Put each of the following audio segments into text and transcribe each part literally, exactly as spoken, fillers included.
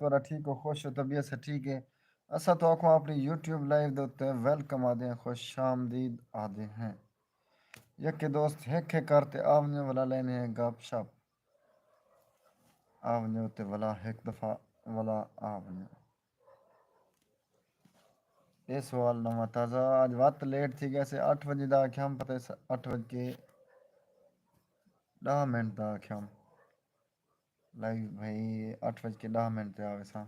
تہاݙا ٹھیک ہو، خوش ہو، طبیعت سے ٹھیک ہے؟ اساں تہاکوں اپݨی یوٹیوب لائیو دے اتے ویلکم آہدے ہیں، خوش آمدید آہدے ہیں۔ یکے دوست ہک ہک کر تے آ ونڄو، ولا لینے ہیں گپ شپ۔ آ ونڄو تے ولا ہک دفعہ ولا آ ونڄو۔ اے سوال نواں تازہ، اڄ وت لیٹ تھی ڳئے سے، اٹھ وڄے دا آکھیام، پتہ ہے اٹھ وڄ کے ݙاہ منٹ دا آکھیام۔ لائیو بھائی اٹھ وڄ کے ݙاہ منٹ تے آ ویساں۔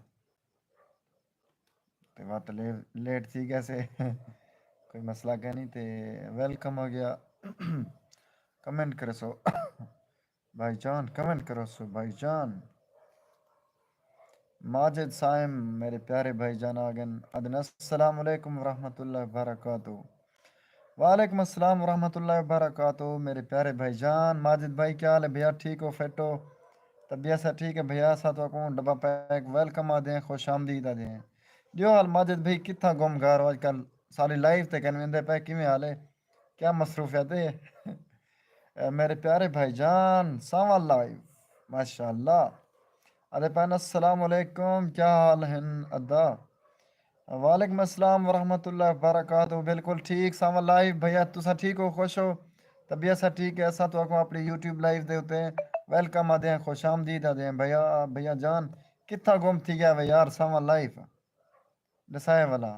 تے وت لے-، لیٹ تھی ڳئے سے۔ کوئی مسئلہ کائنی تے ویلکم ہو ڳیا۔ کمنٹ کرے سو بھائی جان، کمنٹ کرو سو بھائی جان۔ ماجد صائم، میرے پیارے بھائی جان آ ڳئن۔ آہدن السلام علیکم ورحمۃ اللہ وبرکاتہ۔ وعلیکم السلام ورحمۃ اللہ وبرکاتہ، میرے پیارے بھائی جان۔ ماجد بھائی، کیا حال ہے بھیا؟ ٹھیک ہو، فٹ ہو؟ طبیعت سے ٹھیک ہے بھیا؟ اساں تہاکوں ڈبہ پیک ویلکم آہدے ہیں، خوش آمدید آہدے ہیں۔ ݙیو حال ماجد بھائی، کتھاں گم گار ہو اڄ کل؟ ساری لائیو تے کن ویندے پئے، کیویں حال ہے؟ کیا مصروفیت ہے؟ اے میرے پیارے بھائی جان، سانول لائیو، ماشاءاللہ۔ آہدے پئن السلام علیکم، کیا حال ہن ادا؟ وعلیکم السلام ورحمۃ اللہ وبرکاتہ۔ بالکل ٹھیک، سانول لائیو بھیا، تساں ٹھیک ہو، خوش ہو؟ طبیعت سا ٹھیک ہے؟ اساں تہاکوں اپݨی یوٹیوب لائیو دے اتے ویلکم آہدے ہیں، خوش آمدید آہدے ہیں۔ بھیا، بھیا جان، کتھاں گم تھی ڳیا وے یار، سانول لائیو؟ ݙسائے ولا۔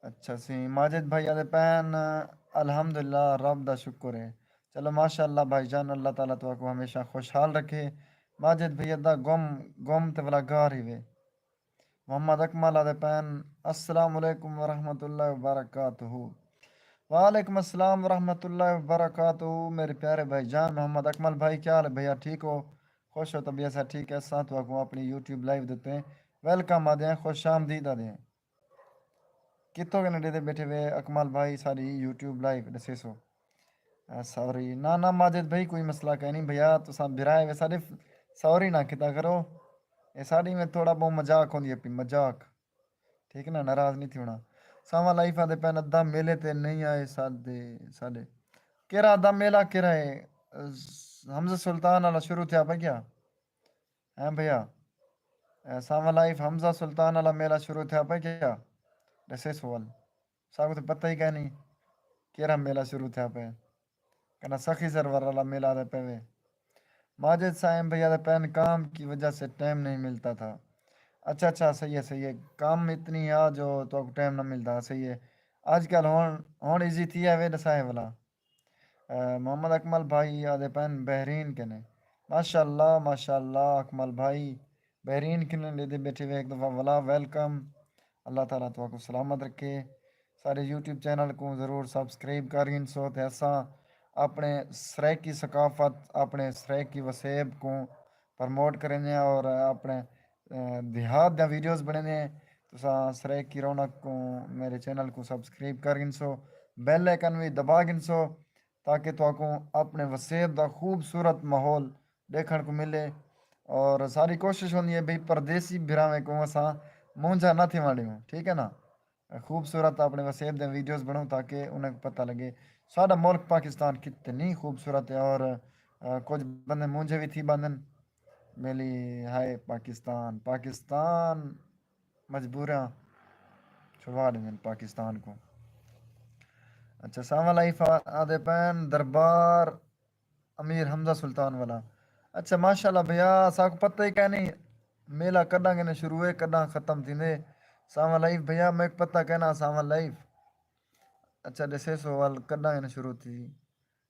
اچھا سی، ماجد بھائی آہدے پئن، الحمدللہ، رب دا شکر ہے۔ چلو ماشاءاللہ بھائی جان، اللہ تعالیٰ تہاکوں ہمیشہ خوشحال رکھے۔ ماجد بھائی ادا گم، گم تے ولا گار ہی وے۔ محمد اکمل آہدے پئن، السلام علیکم ورحمۃ اللہ وبرکاتہ۔ وعلیکم السلام ورحمۃ اللہ وبرکاتہ، میرے پیارے بھائی جان۔ محمد اکمل بھائی، کیا حال ہے بھیا؟ ٹھیک ہو؟ خوش ہو؟ طبیعت سا ٹھیک ہے؟ اساں تہاکوں اپݨی یوٹیوب لائیو دے اتے ویلکم آہدے ہیں، خوش آمدید آہدے ہیں۔ کتھوں کنے ݙیہدے ٻیٹھے وے اکمل بھائی ساݙی یوٹیوب لائیو؟ ݙسیسو۔ اے سوری۔ نہ، نہ ماجد بھائی، کوئی مسئلہ کائنی بھیا، تساں بھرا ہیوے ساݙے، سوری نہ کیتا کرو۔ اے ساݙی میں تھوڑا بہت مذاق ہوندی ہے پئی، مذاق۔ ٹھیک ہے نا، ناراض نہیں تھیوݨا۔ سانول لائیو آہدے پئن ادا میلے تے نہیں آئے ساݙے، ساݙے۔ کیڑھا ادا میلہ کیڑھا ہے؟ حمزہ سلطان والا شروع تھیا پئے کیا؟ ہیں بھیا؟ اے سانول لائیو، حمزہ سلطان والا میلہ شروع تھیا پئے کیا؟ ݙسیسو ول۔ ساکوں تے پتہ ہی کائنی کیڑھا میلہ شروع تھیا پئے۔ کنا سخی سرور والا میلہ آہدے پئے وے۔ ماجد صائم بھائی آہدے پئن، کام کی وجہ سے ٹائم نہیں ملتا تھا۔ اچھا، اچھا، صحیح ہے، صحیح ہے۔ کم اتنی آ جو تہاکوں ٹائم نہ ملدا، صحیح ہے۔ اڄ کل ہݨ، ہݨ ایزی تھی آ وے، ݙسائے ولا۔ اے، محمد اکمل بھائی آہدے پئن بحرین کنے۔ ماشاءاللہ، ماشاءاللہ اکمل بھائی، بحرین کنے ݙیہدے ٻیٹھے وے ہک دفعہ ولا ویلکم۔ اللہ تعالیٰ تہاکوں سلامت رکھے۔ ساݙے یوٹیوب چینل کوں ضرور سبسکرائب کر گھنسو تے اساں اپݨے سرائیکی ثقافت، اپݨے سرائیکی وسیب کوں پروموٹ کریندے ہیں اور اپݨے، اے، دیہات دیاں ویڈیوز بݨیندے ہیں۔ تساں سرائیکی رونق کوں، میرے چینل کوں سبسکرائب کر گھنسو، بیل آئیکن وی دبا گھنسو۔ تاکہ تہاکوں اپݨے وسیب دا خوبصورت ماحول ݙیکھݨ کوں ملے۔ اور ساݙی کوشش ہوندی ہے بھئی پردیسی بھراویں کوں اساں مونجھا نہ تھیوݨ ݙیوں، ٹھیک ہے نا؟ خوبصورت اپݨے وسیب دیاں ویڈیوز بݨاؤں تاکہ انہاں کوں پتہ لڳے ساݙا ملک پاکستان کتنی خوبصورت ہے۔ اور، آ، کجھ بندے مونجھے وی تھی ٻاہندن، میلی ہائے پاکستان، پاکستان مجبوراں چھڑوا ݙیندن پاکستان کوں۔ اچھا، سانول لائیو آہدے پئن دربار امیر حمزہ سلطان والا۔ اچھا، ماشاءاللہ بھیا، ساکوں پتہ ہی کائنی میلہ کݙاں کنے شروع ہے، کݙاں ختم تھیندے۔ سانول لائیو بھیا، میک پتہ کائنا سانول لائیو۔ اچھا، ݙسیسو ول کݙاں کنے شروع تھی۔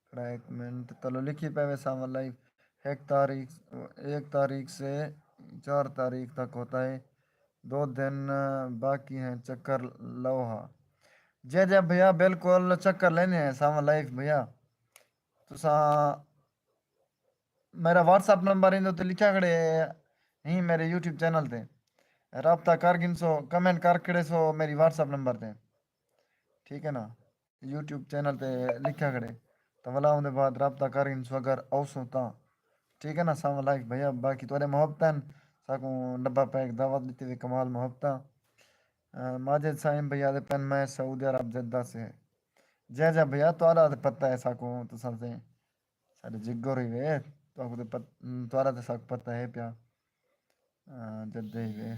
کھڑا ایک منٹ، تلو لکھی پئے وے سانول لائیو، ایک تاریخ، ایک تاریخ سے چار تاریخ تک ہوتا ہے، دو دن باقی ہیں، چکر لو ہا۔ جے جے بھیا، بالکل چکر لیندے ہیں سانول لائیو بھیا۔ تساں میرا واٹس ایپ نمبر ایندے تے لکھیا کھڑے ہیں میرے یوٹیوب چینل تے، رابطہ کر گھنسو، کمنٹ کر کھڑے سو میری واٹس ایپ نمبر تے، ٹھیک ہے نا؟ یوٹیوب چینل تے لکھیا کھڑے، تاں ولا اوندے بعد رابطہ کر گھنسو اگر اوسوں تاں۔ ٹھیک ہے نا؟ سانول لائیو بھیا، باقی تہاݙے محبتاں، ساکوں ڈبہ پیک دعوت ݙتی وی کمال محبتاں۔ اے، ماجد صائم بھیا آہدے پئن، میں سعودی عرب جدہ سے۔ جے جے بھیا، تہاݙا تے پتہ ہے ساکوں، تساں تے ساݙے جگر ہی وے، تہاکوں تے پت-، تہاݙا تے ساکوں پتہ ہے پیا۔ آ، جدے ہی وے۔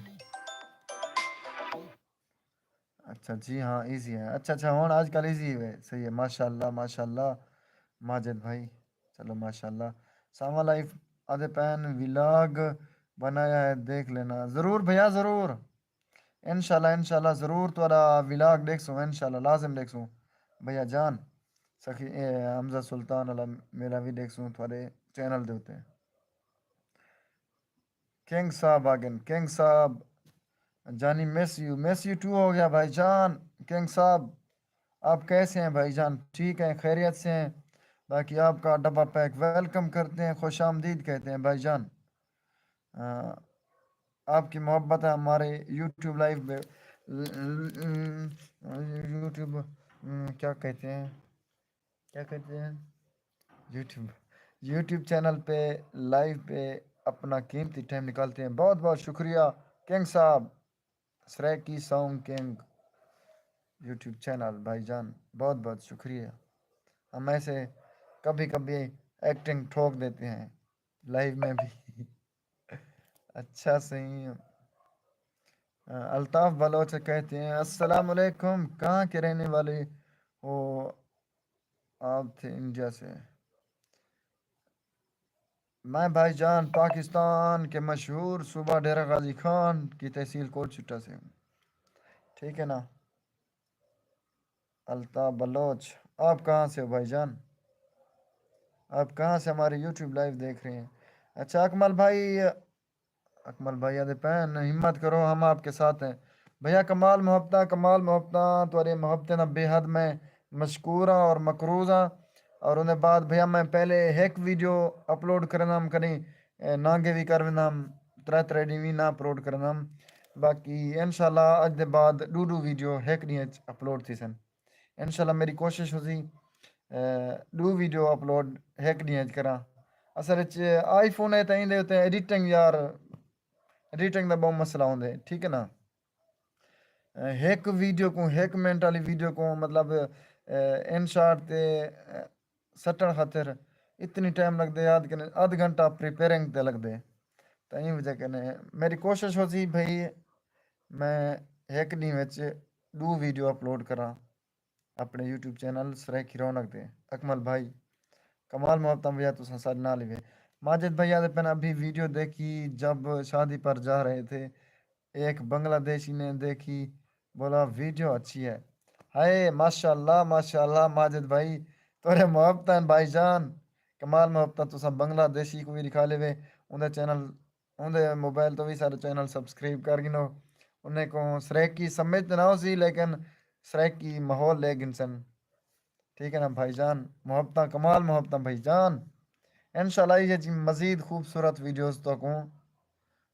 اچھا جی، ہاں، ایزی ہے۔ اچھا اچھا، ہن اج کل ایزی ہے۔ صحیح ہے، ماشاءاللہ ماشاءاللہ۔ ماجد بھائی، چلو ماشاءاللہ۔ ساواں لائف آدھے پین ولاگ بنایا ہے، دیکھ لینا۔ ضرور بھیا، ضرور۔ انشاءاللہ، انشاءاللہ، ضرور تہاڈا ولاگ ڈیکھسوں، انشاءاللہ لازم ڈیکھسوں بھیا جان۔ سخی، اے، حمزہ سلطان والا میرا بھی ڈیکھسوں تہاڈے چینل دے اتے۔ کنگ صاحب آ گئے۔ کنگ صاحب، جانی، miss you, miss you too ہو گیا بھائی جان۔ کنگ صاحب، آپ کیسے ہیں بھائی جان؟ ٹھیک ہیں، خیریت سے ہیں؟ باقی آپ کا ڈبہ پیک ویلکم کرتے ہیں، خوش آمدید کہتے ہیں بھائی جان۔ آ، آپ کی محبت ہے ہمارے یوٹیوب لائیو پہ، یوٹیوب، کیا کہتے ہیں، کیا کہتے ہیں، یوٹیوب، یوٹیوب چینل پہ، لائیو پہ اپنا قیمتی ٹائم نکالتے ہیں۔ بہت بہت شکریہ کنگ صاحب، سرائیکی سانگ کنگ یوٹیوب چینل۔ بھائی جان، بہت بہت شکریہ۔ ہم ایسے کبھی کبھی ایکٹنگ ٹھوک دیتے ہیں لائیو میں بھی۔ اچھا، صحیح۔ الطاف بلوچ کہتے ہیں، السلام علیکم، کہاں کے رہنے والے ہو؟ آپ تھے انڈیا سے۔ میں بھائی جان پاکستان کے مشہور صوبہ ڈیرہ غازی خان کی تحصیل کوٹ چٹا سے ہوں۔ ٹھیک ہے نا؟ الطاف بلوچ، آپ کہاں سے ہو بھائی جان؟ آپ کہاں سے ہماری یوٹیوب لائیو دیکھ رہے ہیں؟ اچھا، اکمل بھائی، اکمل بھائی آدھے پین، ہمت کرو، ہم آپ کے ساتھ ہیں۔ بھیا، کمال محبتاں، کمال محبتاں، تہاݙے محبتیں دا بے حد میں مشکور ہاں اور مقروض ہاں۔ اور اوندے بعد بھیا، میں پہلے ہک ویڈیو اپلوڈ کریندا ہم، کݙیں، اے، نانگے وی کر ویندا ہم، ترے ترے ݙینھ وی نہ اپلوڈ کریندا ہم۔ باقی انشاءاللہ اڄ دے بعد ݙو ݙو ویڈیو ہک ݙینھ اچ اپلوڈ تھیسن۔ انشاءاللہ میری کوشش ہوسی، اے، ݙو ویڈیو اپلوڈ ہک ݙینھ اچ کراں۔ اصل اچ آئی فون ہے تاں ایندے اتے ایڈیٹنگ یار، ایڈیٹنگ دا ٻہوں مسئلہ ہوندے، ٹھیک ہے نا؟ اے، ہک ویڈیو کوں، ہک منٹ والی ویڈیو کوں، مطلب، اے، ان شاٹ تے، اے، سٹݨ خاطر اتنی ٹائم لڳدے، ادھ کنے، ادھ گھنٹہ پریپیئرنگ تے لڳدے۔ تاں ایں وجہ کنے میری کوشش ہوسی بھئی میں ہک ݙینھ وچ ݙو ویڈیو اپلوڈ کراں اپݨے یوٹیوب چینل سرائیکی رونق تے۔ اکمل بھائی، کمال محبتاں بھیا، تساں ساݙے نال ہی وے۔ ماجد بھائی آدھے پن، ابھی ویڈیو دیکھی جب شادی پر جا رہے تھے، ایک بنگلہ دیشی نے دیکھی، بولا ویڈیو اچھی ہے۔ ہائے، ماشاءاللہ، ماشاءاللہ، ماجد بھائی، تہاݙے محبتاں ہن بھائی جان، کمال محبتاں۔ تساں بنگلہ دیشی کوں وی ݙکھا لیوے، اوندے چینل، اوندے موبائل توں وی سارے چینل سبسکرائب کر گھنو۔ انہیں کوں سرائیکی سمجھ تے نہ ہوسی، لیکن سرائیکی ماحول لے گھنسن۔ ٹھیک ہے نا بھائی جان، محبتاں، کمال محبتاں بھائی جان۔ انشاءاللہ ایہے جی مزید خوبصورت ویڈیوز تہاکوں،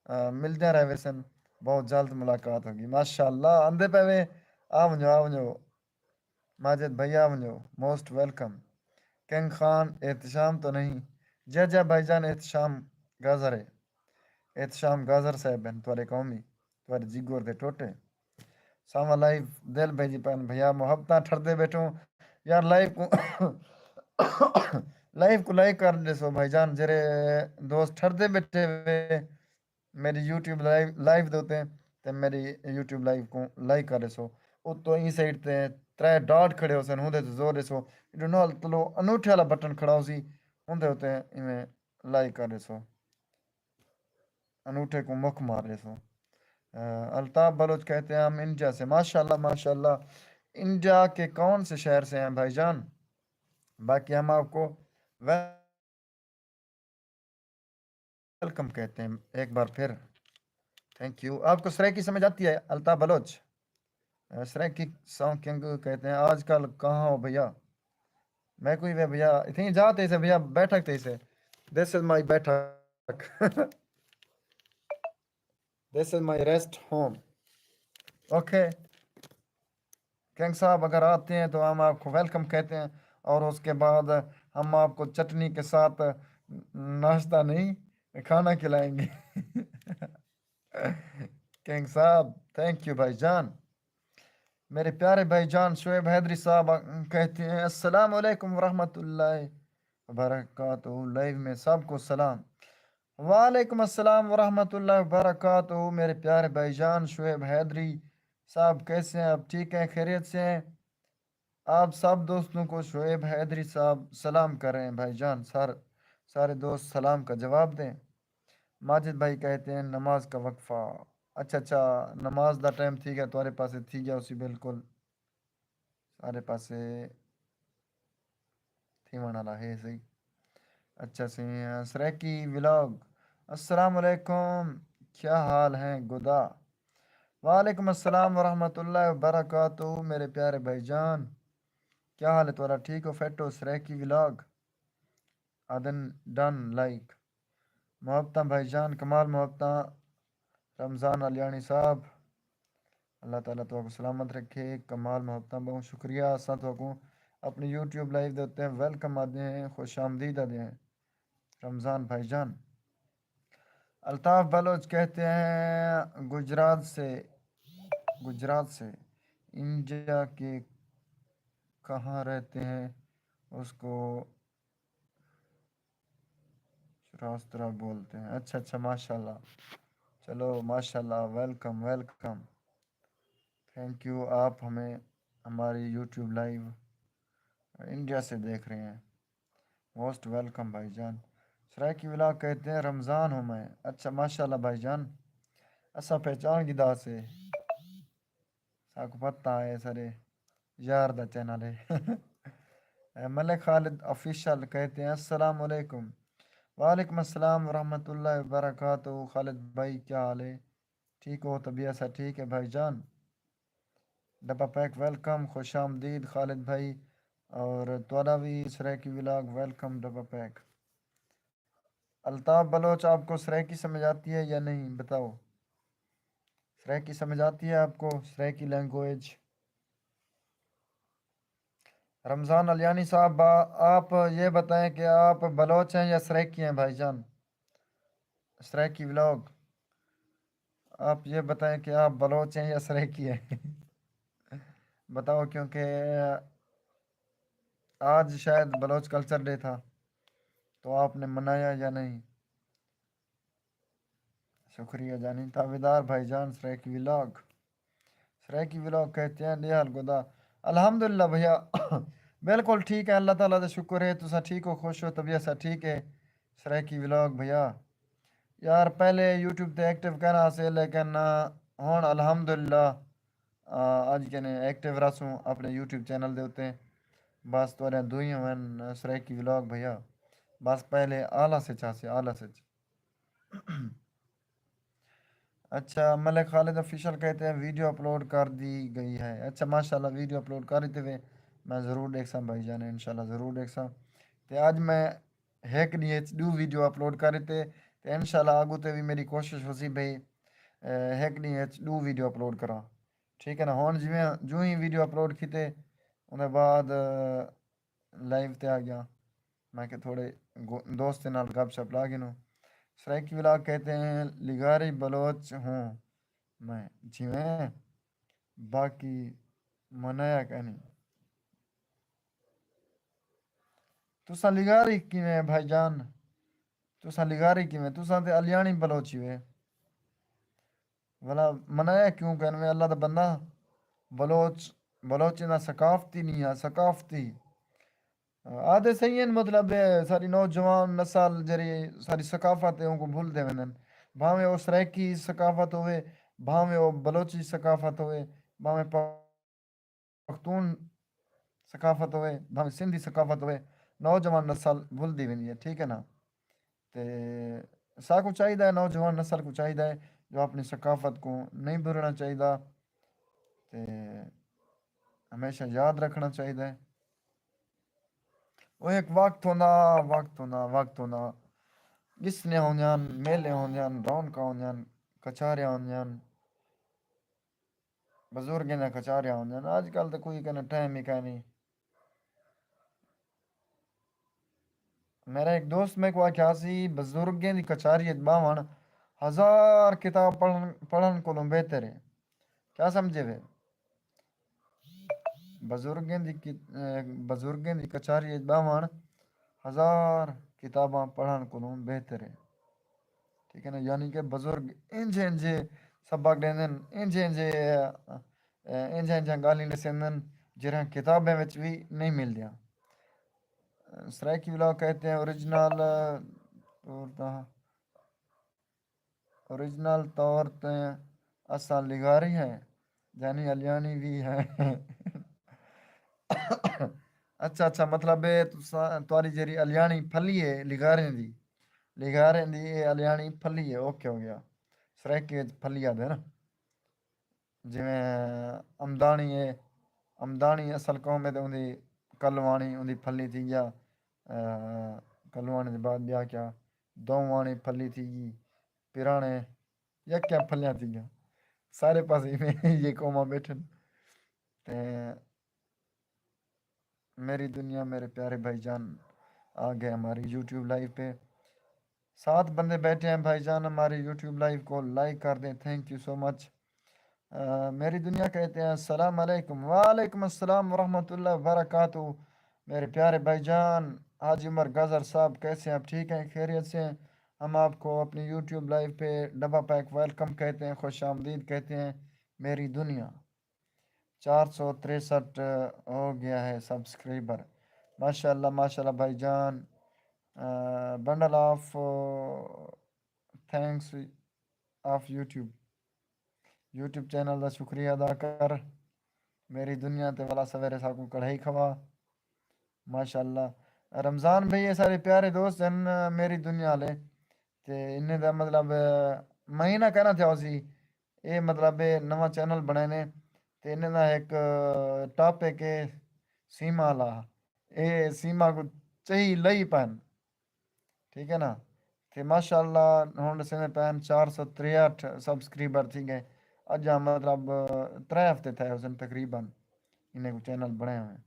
آ، ملدیاں رہ ویسن۔ بہت جلد ملاقات ہوگی۔ ماشاءاللہ، آندے پئے وے، آ ونڄو، آ ونڄو۔ ماجد بھائی آ ونڄو، most welcome. King Khan Ehtesham تو نہیں؟ جی جی بھائی جان، احتشام گازر ہے۔ احتشام گازر صاحب ہن، تہاݙے قومی، تہاݙے جگر دے ٹوٹے۔ ساواں لائیو دل بھیجی پن بھیا، محبتاں ٹھردے ٻیٹھوں یار۔ لائیو کوں، لائیو کوں لائک کر ݙیسو بھائی جان، جیڑھے دوست ٹھردے ٻیٹھے وے میری یوٹیوب لائیو، لائیو دے اتے، تے میری یوٹیوب لائیو کوں لائک کر ݙیسو۔ اتوں ایں سائیڈ تے ترے ڈاٹ کھڑے ہوسن، ہوندے تے زور ݙیسو۔ ایݙو نال تلو انوٹھے والا بٹن کھڑا ہوسی، ہوندے اتے ایویں لائک کر ݙیسو۔ انوٹھے کوں مک مار ݙیسو۔ آ، الطاف بلوچ کہتے ہیں، ہم انڈیا سے۔ ماشاءاللہ، ماشاءاللہ۔ انڈیا کے کون سے شہر سے ہیں بھائی جان؟ باقی ہم آپ کو ویلکم کہتے ہیں ایک بار پھر۔ Think U. آپ کو سرائیکی سمجھ آتی ہے، الطاف بلوچ؟ آ، سرائیکی سانگ کنگ کہتے ہیں، آج کل کہاں ہو بھیا؟ میں کوئی وے بھیا، اتھیں جا تے سے بھیا، بیٹھک تے سے۔ This is my بیٹھک۔ This is my rest home. Okay. King صاحب اگر آتے ہیں تو ہم آپ کو ویلکم کہتے ہیں، اور اس کے بعد ہم آپ کو چٹنی کے ساتھ ناشتہ نہیں، کھانا کھلائیں گے۔ کنگ صاحب، تھینک یو بھائی جان۔ میرے پیارے بھائی جان شعیب حیدری صاحب کہتے ہیں، السلام علیکم ورحمۃ اللہ وبرکاتہ۔ لائیو میں سب کو سلام۔ وعلیکم السلام ورحمۃ اللہ وبرکاتہ، میرے پیارے بھائی جان شعیب حیدری صاحب، کیسے ہیں آپ؟ ٹھیک ہیں، خیریت سے ہیں؟ آپ سب دوستوں کو شعیب حیدری صاحب سلام کر رہے ہیں۔ بھائی جان، سر، سارے دوست سلام کا جواب دیں۔ ماجد بھائی کہتے ہیں نماز کا وقفہ۔ اچھا اچھا، نماز دا ٹائم تھی گیا، تہاݙے پاسے تھی گیا اسی، بالکل سارے پاسے تھیوݨ والا ہے صحیح۔ اچھا سی، سرائیکی ولاگ۔ السلام علیکم، کیا حال ہیں گدا؟ وعلیکم السلام ورحمۃ اللہ وبرکاتہ، میرے پیارے بھائی جان، کیا حال ہے تہاݙا؟ ٹھیک ہو؟ فٹ ہو؟ سرائیکی ولاگ آدن ڈن لائک۔ محبتاں بھائی جان، کمال محبتاں۔ رمضان علیانی صاحب، اللہ تعالیٰ تہاکوں سلامت رکھے۔ کمال محبتاں، بہت شکریہ۔ اساں تہاکوں اپنی یوٹیوب لائیو دے اتے ویلکم آدھے ہیں، خوش آمدید آدھے ہیں رمضان بھائی جان۔ الطاف بلوچ کہتے ہیں گجرات سے، گجرات سے، انڈیا کے کہاں رہتے ہیں؟ اس کو شراز طرح بولتے ہیں۔ اچھا اچھا، ماشاءاللہ۔ چلو ماشاءاللہ، ویلکم ویلکم۔ تھینک یو، آپ ہمیں ہماری یوٹیوب لائیو انڈیا سے دیکھ رہے ہیں۔ موسٹ ویلکم بھائی جان۔ سرائیکی ولاگ کہتے ہیں رمضان ہوں میں۔ اچھا ماشاءاللہ بھائی جان، اساں پہچان گھدا سے، ساکوں پتہ ہے سارے یار دا چینل ہے۔ اے ملک خالد آفیشل کہتے ہیں السلام علیکم۔ وعلیکم السلام ورحمۃ اللہ وبرکاتہ۔ خالد بھائی کیا حال ہے؟ ٹھیک ہو؟ طبیعت سا ٹھیک ہے بھائی جان؟ ڈبہ پیک ویلکم، خوش آمدید خالد بھائی، اور تہاݙا وی سرائیکی ولاگ ویلکم ڈبہ پیک۔ الطاف بلوچ، آپ کو سرائیکی سمجھ آتی ہے یا نہیں؟ بتاؤ، سرائیکی سمجھ آتی ہے آپ کو؟ سرائیکی لینگویج۔ رمضان الیانی صاحب، با-، آپ یہ بتائیں کہ آپ بلوچ ہیں یا سرائیکی ہیں بھائی جان؟ سرائیکی ولاگ، آپ یہ بتائیں کہ آپ بلوچ ہیں یا سرائیکی ہیں؟ بتاؤ، کیونکہ آج شاید بلوچ کلچر ڈے تھا، تو آپ نے منایا یا نہیں؟ شکریہ جانی تابعدار بھائی جان۔ سرائیکی ولاگ، سرائیکی ولاگ کہتے ہیں ڈیہال گدا۔ الحمدللہ بھیا، بالکل ٹھیک ہے، اللہ تعالیٰ دا شکر ہے۔ تساں ٹھیک ہو، خوش ہو، طبیعت سا ٹھیک ہے؟ سرائیکی ولاگ بھیا، یار پہلے یوٹیوب تے ایکٹیو کہنا سے، لیکن ہن الحمدللہ، آ، اڄ کنے ایکٹیو رہسوں اپݨے یوٹیوب چینل دے اتے۔ بس تہاݙیاں دوئیاں ہن سرائیکی ولاگ بھیا، بس پہلے آلس اچ ہاسے، آلس اچ۔ اچھا، ملک خالد آفیشل کہتے ہیں ویڈیو اپلوڈ کر دی گئی ہے۔ اچھا ماشاءاللہ، ویڈیو اپلوڈ کر ݙتی وے، میں ضرور ݙیکھساں بھائی جان، انشاءاللہ ضرور ݙیکھساں۔ تے اڄ میں ہک ݙینہہ اچ ݙو ویڈیو اپلوڈ کر ݙتے، تے انشاءاللہ اڳوں تے وی میری کوشش ہوسی بھئی، اے، ہک ݙینہہ اچ ݙو ویڈیو اپلوڈ کراں۔ ٹھیک ہے نا؟ ہݨ جیویں جوں ہی ویڈیو اپلوڈ کیتے، اوندے بعد، اے، لائیو تے آ ڳیا۔ میں کہ تھوڑے گو-، دوستیں نال گپ شپ لا گھنوں۔ سرائیکی ولاگ کہتے ہیں لغاری بلوچ ہوں میں، جیویں باقی منایا کائنی۔ تساں لغاری کیویں بھائی جان؟ تساں لغاری کیویں؟ تساں تے الیاݨی بلوچی وے۔ ولا منایا کیوں کینویں؟ اللہ دا بندہ، بلوچ، بلوچیں دا ثقافتی نہیں ہے، ثقافتی۔ آہدے صحیح ہن، مطلب، اے ساری نوجوان نسل جیڑھی ساری ثقافت ہے، اونکوں بھلدے ویندن۔ بھاویں او سرائیکی ثقافت ہووے، بھاویں او بلوچی ثقافت ہووے، بھاویں پختون ثقافت ہووے، بھاویں سندھی ثقافت ہووے، نوجوان نسل بھلدی ویندی ہے، ٹھیک ہے نا؟ تے ساکوں چاہیدا ہے، نوجوان نسل کوں چاہیدا ہے جو اپݨی ثقافت کوں نہیں بھلݨا چاہیدا تے ہمیشہ یاد رکھݨا چاہیدا ہے۔ او ہک وقت ہوندا، وقت ہوندا، وقت ہوندا، ڳسنیاں ہوندیاں ہن، میلے ہوندے ہن، رونقاں ہوندیاں ہن، کچہریاں ہوندیاں ہن، بزرگیں دیاں کچہریاں ہوندیاں ہن۔ اڄ کل تے کوئی کنے ٹائم ہی کائنی۔ میرا ہک دوست میکوں آکھیا سی، بزرگیں دی کچہری اچ ٻاہوݨ ہزار کتاب پڑھݨ، پڑھݨ کولوں بہتر ہے۔ کیا سمجھے وے؟ بزرگیں دی کی-، اے، بزرگیں دی کچہری اچ ٻاہوݨ ہزار کتاباں پڑھݨ کولوں بہتر ہے۔ ٹھیک ہے نا؟ یعنی کہ بزرگ انجھے انجھے سبق ݙیندن، انجھے انجھے، انجھے انجھے ڳالھیں ݙسیندن، جیڑھیاں کتابیں وچ وی نہیں ملدیاں۔ سرائیکی ولاگ کہتے ہیں اوریجنل طور تے، اوریجنل طور تے اساں لغاری ہیں، یعنی الیانی وی ہیں۔ اچھا اچھا، مطلب ہے تساں، تہاݙی جیڑھی الیانی پھلی ہے لغاریں دی، لغاریں دی اے الیانی پھلی ہے، اوکے ہو گیا۔ سرائیکی وچ پھلی آہدے نا، جیویں امداݨی ہے، امداݨی اصل قوم ہے تے اوندی کلواݨی، اوندی پھلی تھی ڳیا، کلواݨی دے بعد ٻیا کیا، دوواݨی پھلی تھی ڳئی، پراݨے یکیاں پھلیاں تھی ڳیاں۔ سارے پاسے ایویں یہ قوماں ٻیٹھن۔ تے میری دنیا، میرے پیارے بھائی جان آ گئے ہماری یوٹیوب لائیو پہ۔ سات بندے بیٹھے ہیں بھائی جان، ہماری یوٹیوب لائیو کو لائک کر دیں، تھینک یو سو مچ۔ میری دنیا کہتے ہیں السلام علیکم۔ وعلیکم السلام ورحمۃ اللہ وبرکاتہ۔ میرے پیارے بھائی جان حاجی عمر گزر صاحب، کیسے ہیں آپ؟ ٹھیک ہیں، خیریت سے ہیں؟ ہم آپ کو اپنی یوٹیوب لائیو پہ ڈبہ پیک ویلکم کہتے ہیں، خوش آمدید کہتے ہیں۔ میری دنیا چار سو تریسٹھ ہو گیا ہے سبسکرائبر۔ ماشاء اللہ، ماشاء اللہ بھائی جان۔ Bundle of thanks of YouTube, YouTube channel دا شکریہ ادا کر۔ میری دنیا تے والا سویرے ساکوں کڑھائی کھوا۔ ماشاء اللہ۔ رمضان بھائی، یہ سارے پیارے دوست ہیں میری دنیا والے۔ تے انہیں دا مطلب، میں نہ کہنا چاہو سی، اے مطلب اے نواں چینل بنائے نے، تے انہیں دا ایک ٹاپک ہے سیما والا۔ اے سیما کو چہی لئی پن، ٹھیک ہے نا؟ تے ماشاء اللہ ہن ݙسیندے پئن چار سو تریہٹھ سبسکرائبر تھی ڳئے۔ اڄاں مطلب ترے ہفتے تھئے ہوسن تقریباً انہیں کو چینل بݨے ہوئے۔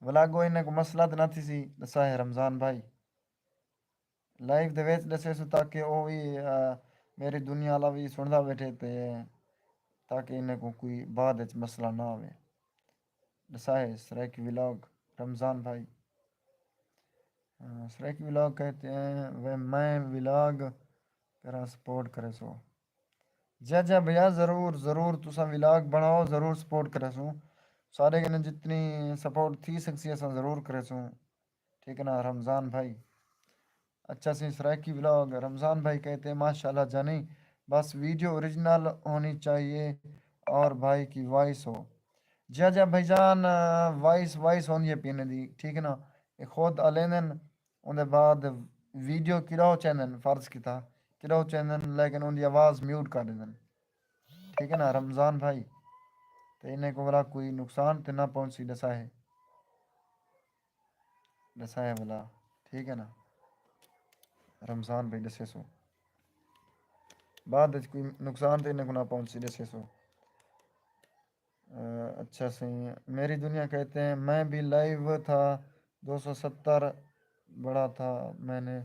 ولاگو انہیں کو مسئلہ تے نہ تھی سی، ݙسا ہے رمضان بھائی۔ لائیو دے وچ ݙسیسوں تاکہ او وی، آ، میری دنیا والا وی سݨدا ٻیٹھے تے تاکہ انہیں کو کوئی بعد وچ مسئلہ نہ آوے۔ ݙسا ہے سرائیکی ولاگ رمضان بھائی۔ آ، سرائیکی ولاگ کہتے ہیں وہ میں ولاگ کراں، سپورٹ کریسو۔ جی جی بھیا، ضرور ضرور، تساں ولاگ بݨاؤ، ضرور سپورٹ کریسوں۔ سارے کنے جتنی سپورٹ تھی سکسی اساں ضرور کریسوں۔ ٹھیک ہے نا رمضان بھائی؟ اچھا سی سرائیکی ولاگ۔ رمضان بھائی کہتے ہیں ماشاءاللہ جانی، بس ویڈیو اوریجنل ہونی چاہیے اور بھائی کی وائس ہو۔ جی جی بھائی جان، وائس، وائس ہوندی ہے پی انہیں دی، ٹھیک ہے نا؟ یہ خود الیندن، اوندے بعد ویڈیو کیڑا ہو چیندن، فرض کیتا کیڑا ہو چیندن، لیکن اوندی آواز میوٹ کر ݙیندن۔ ٹھیک ہے نا رمضان بھائی؟ تے انہیں کو ولا کوئی نقصان تے نہ پہنچسی، ݙسا ہے، ݙسا ہے ولا۔ ٹھیک ہے نا رمضان بھائی، ݙسیسو بعد وچ کوئی نقصان تے انہیں کو نہ پہنچسی، ݙسیسو۔ آ، اچھا سائیں، میری دنیا کہتے ہیں میں بھی لائیو تھا، دو سو ستر بڑا تھا، میں نے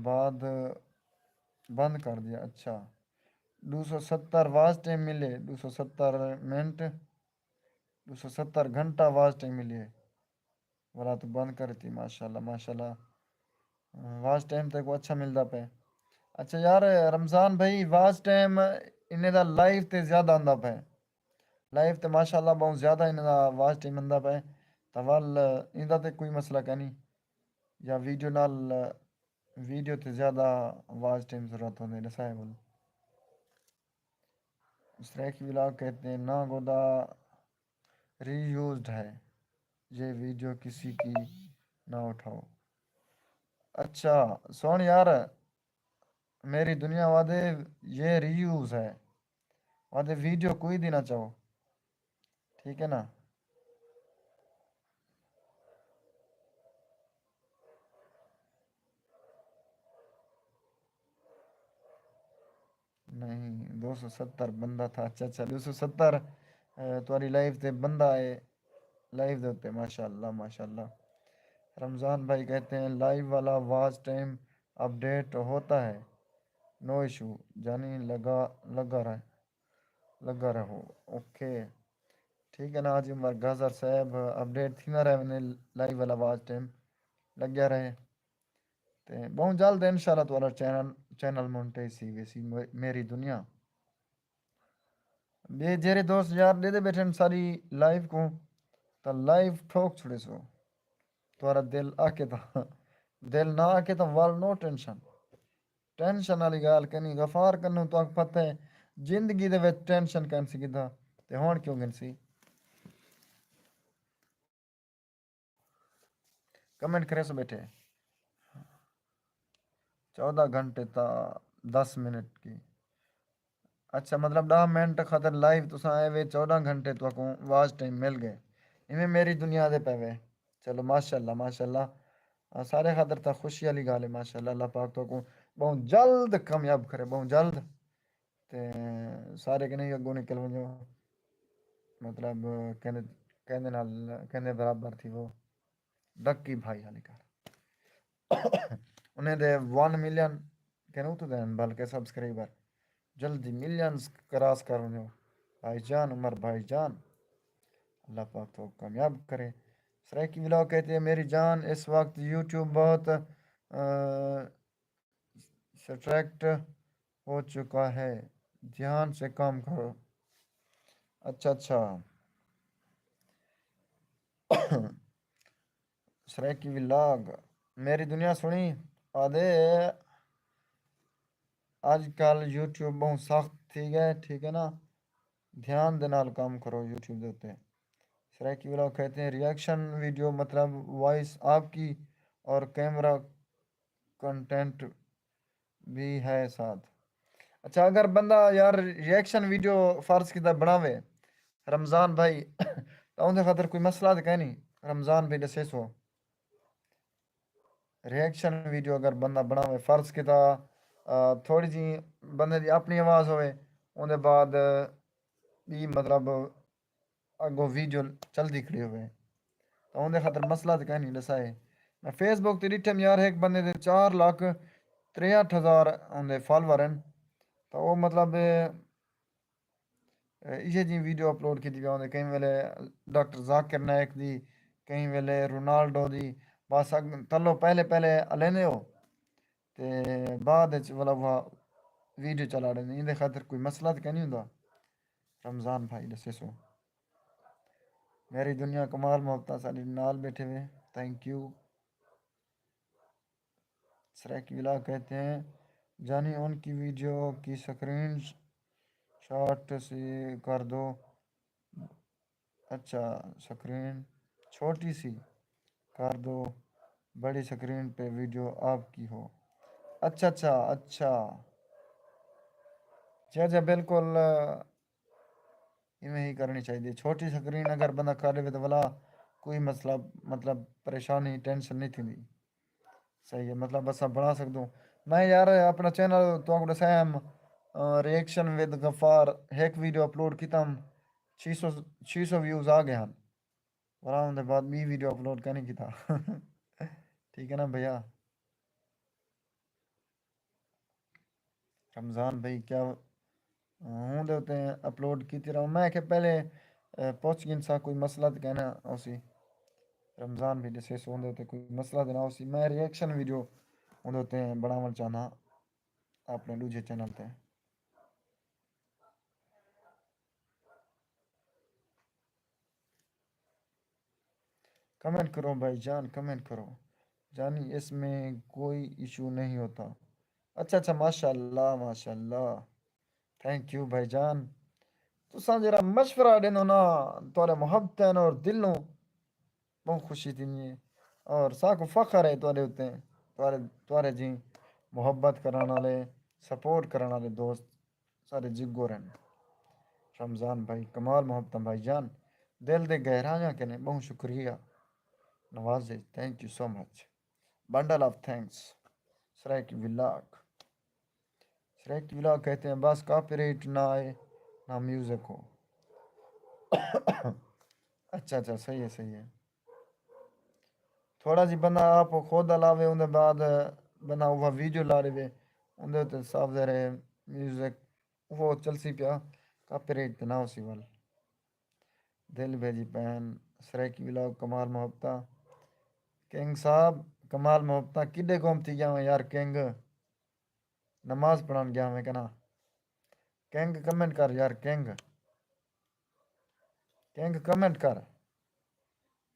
بعد بند کر دیا۔ اچھا، ݙو سو ستر واچ ٹائم ملے، ݙو سو ستر منٹ، ݙو سو ستر گھنٹہ واچ ٹائم ملے۔ ولا تو بند کر ݙتی، ماشاءاللہ، ماشاءاللہ۔ واچ ٹائم تے کو اچھا ملدا پئے۔ اچھا یار رمضان بھائی، واچ ٹائم انہیں دا لائیو تے زیادہ آندا پئے۔ لائیو تے ماشاءاللہ بہت زیادہ انہیں دا واچ ٹائم آندا پئے۔ تاں ول ایندا تے کوئی مسئلہ کائنی۔ یا ویڈیو نال، ویڈیو تے زیادہ واچ ٹائم ضرورت ہوندے، ݙسا ہے بولو۔ سرائیکی ولاگ کہتے ہیں نا گودا ری یوزڈ ہے، یہ ویڈیو کسی کی نہ اٹھاؤ۔ اچھا سُݨ یار، میری دنیا وادے یہ ری یوز ہے، وادے ویڈیو کوئی دی نہ چاہو، ٹھیک ہے نا؟ نہیں، دو سو ستر بندہ تھا۔ اچھا اچھا، دو سو ستر تہاݙی لائیو تے بندہ ہے، لائیو دے اُتے۔ ماشاءاللہ ماشاءاللہ۔ رمضان بھائی کہتے ہیں لائیو والا واچ ٹائم اپڈیٹ ہوتا ہے، نو ایشو، یعنی لگا لگا رہ لگا رہو۔ اوکے، ٹھیک ہے نا جی عمر گزر صاحب، اپڈیٹ تھیندا رہے ویندے، لائیو والا واچ ٹائم لڳیا رہے۔ تے ٻہوں جلد انشاءاللہ تہاݙا چینل چینل مونٹائز تھی ویسی۔ میری دنیا، ٻئے جیرھے دوست یار ݙیہدے ٻیٹھن ساری لائیو کوں، تاں لائیو ٹھوک چھوڑیسو۔ تہاݙا دل آکھے تاں، دل نہ آکھے تاں ول، نو ٹینشن۔ ٹینشن والی ڳالھ کینی۔ غفار کنوں تہاکوں پتہ ہے، زندگی دے وچ ٹینشن کینسی گھدا، تے ہݨ کیوں گھنسی؟ کمنٹ کریسو ٻیٹھے۔ چودہ گھنٹے تا دس منٹ کی۔ اچھا، مطلب ݙاہ منٹ خاطر لائیو تساں آئے وے، چودہ گھنٹے تہاکوں واچ ٹائم مل ڳئے۔ ایویں میری دنیا دے پئے وے۔ چلو، ماشاءاللہ، ماشاءاللہ۔ آ، سارے خاطر تاں خوشی والی ڳالھ ہے، ماشاءاللہ۔ اللہ پاک تہاکوں ٻہوں جلد کامیاب کرے، ٻہوں جلد۔ تے سارے کنے اڳوں نکل ونڄو۔ مطلب، کیندے، کیندے نال، کیندے برابر تھیوو۔ ڈکی بھائی والی کر۔ انہیں دے ون ملین کینوں تو دین، بلکہ سبسکرائبر جلدی ملینز کراس کر ونڄو۔ بھائی جان، عمر بھائی جان، اللہ پاک تو کامیاب کرے۔ سرائیکی ولاگ کہتے ہیں، میری جان، اس وقت یوٹیوب بہت، آ، سٹریکٹ ہو چکا ہے، دھیان سے کام کرو۔ اچھا، اچھا۔ سرائیکی ولاگ، میری دنیا سݨی آہدے، اڄ کل یوٹیوب ٻہوں سخت تھی ڳئے، ٹھیک ہے نا؟ دھیان دے نال کم کرو یوٹیوب دے اتے۔ سرائیکی ولاگ کہتے ہیں، ریئیکشن ویڈیو مطلب وائس آپ کی اور کیمرہ کنٹینٹ بھی ہے ساتھ۔ اچھا، اگر بندہ یار ریئیکشن ویڈیو فرض کیتا بݨاوے رمضان بھائی، تاں اوندے خاطر کوئی مسئلہ تے کائنی؟ رمضان بھائی ݙسیسو۔ ریئیکشن ویڈیو اگر بندہ بݨاوے، فرض کیتا، آ، تھوڑی جی بندے دی اپݨی آواز ہووے، اوندے بعد ٻی مطلب اڳوں ویڈیو چلدی کھڑی ہووے، تاں اوندے خاطر مسئلہ تے کائنی، ݙسائے۔ میں فیس بک تے ݙٹھم یار، ہک بندے دے چار لاکھ تریہٹھ ہزار اوندے فالوور ہن، تاں او مطلب، اے، ایجھے جی ویڈیو اپلوڈ کیتی پیا ہوندے، کہیں ویلے ڈاکٹر ذاکر نائیک دی، کہیں ویلے رونالڈو دی، بس اڳ-، تلو پہلے پہلے الیندے ہو، تے بعد اچ ولا وا ویڈیو چلا ݙیندے، ایندے خاطر کوئی مسئلہ تے کائنی ہوندا۔ رمضان بھائی ݙسیسو۔ میری دنیا کمال محبتاں ساݙے نال ٻیٹھے وے، تھینک یو۔ سرائیکی ولاگ کہتے ہیں، جانی ان کی ویڈیو کی سکرین شاٹ سے کر دو۔ اچھا، سکرین چھوٹی سی کر دو، بڑی سکرین پہ ویڈیو آپ کی ہو۔ اچھا، اچھا، اچھا۔ جی، جی، بالکل۔ ایویں ہی کرݨی چاہیدی ہے۔ چھوٹی سکرین اگر بندہ کر ݙیوے تاں ولا کوئی مسئلہ، مطلب پریشانی، ٹینشن نہیں تھیندی۔ صحیح ہے، مطلب اساں بݨا سڳدوں۔ میں یار اپݨا چینل تہاکوں ݙسایا ہم، آ، ریئیکشن ود غفار، ہک ویڈیو اپلوڈ کیتا ہم، چھ سو، چھ سو ویوز آ ڳئے ہن۔ ولا اوندے بعد ٻی ویڈیو اپلوڈ کائنی کیتا۔ ٹھیک ہے نا بھیا؟ رمضان بھائی، کیا ہوں دے اتے اپلوڈ کیتی رہو؟ میں کہ پہلے، اے، پہنچ گئن سا، کوئی مسئلہ تے کائنا ہوسی۔ رمضان بھائی ݙسیسو اوندے اتے کوئی مسئلہ تے نہ ہوسی۔ میں ریئیکشن ویڈیو اوندے اتے بݨاوݨ چاہنداں اپݨے ݙوجھے چینل تے۔ کمنٹ کرو بھائی جان، کمنٹ کرو۔ جانی، اس میں کوئی ایشو نہیں ہوتا۔ اچھا، اچھا، ماشاءاللہ، ماشاءاللہ۔ تھینک یو بھائی جان۔ تساں جیڑھا مشورہ ݙیندو نا، تہاݙے محبتیں اور دلوں ٻہوں خوشی تھیندی ہے۔ اور ساکوں فخر ہے تہاݙے اتے، تہاݙے، تہاݙے جی محبت کرݨ والے، سپورٹ کرݨ والے دوست۔ سارے جگور ہن۔ رمضان بھائی، کمال محبتاں بھائی جان، دل دے گہرائیاں کنے ٻہوں شکریہ۔ نوازش، think you so much. Bundle of thanks. Saraiki vlog. Saraiki vlog کہتے ہیں، بس کاپی رائٹ نہ آئے، نہ میوزک ہو۔ اچھا، اچھا، صحیح ہے، صحیح ہے۔ تھوڑا جی بندہ آپ خود الاوے، اوندے بعد بندہ اوہا ویڈیو لا ݙیوے، اوندے تے صاف ظاہر ہے میوزک اوہو چلسی پیا، کاپی رائٹ تے نہ ہوسی ول۔ دل بھیجی پہن، سرائیکی ولاگ، کمال محبتاں۔ کنگ صاحب، کمال محبتاں، کݙے گم تھی ڳیا یار کنگ؟ نماز پڑھن گیا میں کنا۔ کنگ کمنٹ کر یار، کنگ، کنگ کمنٹ کر،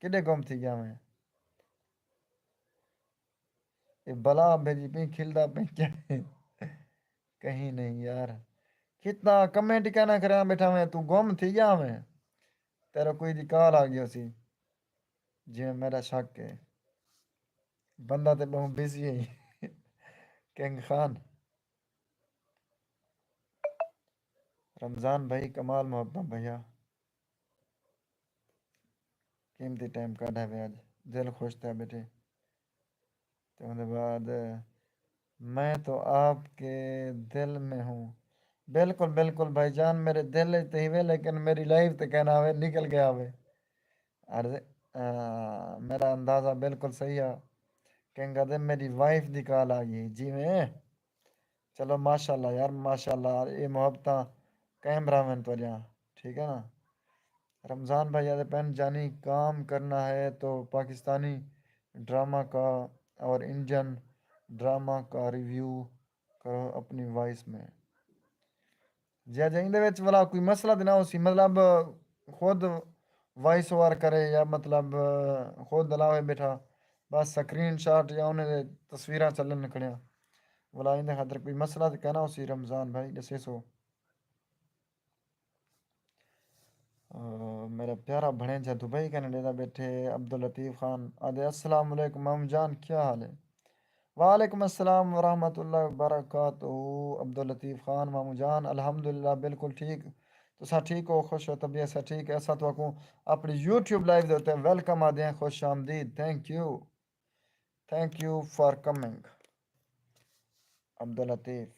کݙے گم تھی ڳیا میں؟ اے بلا بھیجی پئی، کھلدا پئی کیا ہے؟ کہیں نہیں یار، کتنا کمنٹ کیا نہ کریاں بیٹھا میں، تو گم تھی ڳیا میں، تیرا کوئی دی کال آ گئی سی، جی میرا شک ہے، بندہ تے بہت بزی ہے۔ کنگ خان، رمضان بھائی کمال محبتاں بھیا، قیمتی ٹائم کڈھا وے اج، دل خوش تھیا بیٹھے۔ تے اوندے بعد میں تو آپ کے دل میں ہوں۔ بالکل بالکل بھائی جان، میرے دل وچ تے ہیوے، لیکن میری لائف تے کہنا ہوے نکل گیا ہوے۔ عرض، آ، میرا اندازہ بالکل صحیح ہے۔ کہیں کہتے میری وائف دی کال آ گئی جی میں۔ چلو ماشاءاللہ یار، ماشاءاللہ، اے محبتاں قائم رہون تہاݙیاں، ٹھیک ہے نا؟ رمضان بھائی آہدے پئن، جانی کام کرنا ہے تو پاکستانی ڈرامہ کا اور انڈین ڈرامہ کا ریویو کرو اپنی وائس میں۔ جی جی، ایندے وچ ولا کوئی مسئلہ تے نہ ہوسی، مطلب خود وائس اوور کرے یا مطلب خود لاوے بیٹھا، بس سکرین شاٹ یا انہیں دے تصویراں چلن کھڑیاں، ولا ایندے خاطر کوئی مسئلہ تے کہنا ہوسی۔ رمضان بھائی ݙسیسو۔ آ، میرا پیارا بھݨیجا دبئی کینیڈا دا بیٹھے عبداللطیف خان آہدے، السلام علیکم مامو جان، کیا حال ہے؟ وعلیکم السلام ورحمۃ اللہ وبرکاتہ۔ عبداللطیف خان، مامو جان، الحمدللہ بالکل ٹھیک، تساں ٹھیک ہو، خوش ہو، طبیعت سا ٹھیک ہے؟ اساں تہاکوں اپݨی یوٹیوب لائیو دے اتے ویلکم آہدے ہیں، خوش آمدید، think U, think U for coming. Abdul Latif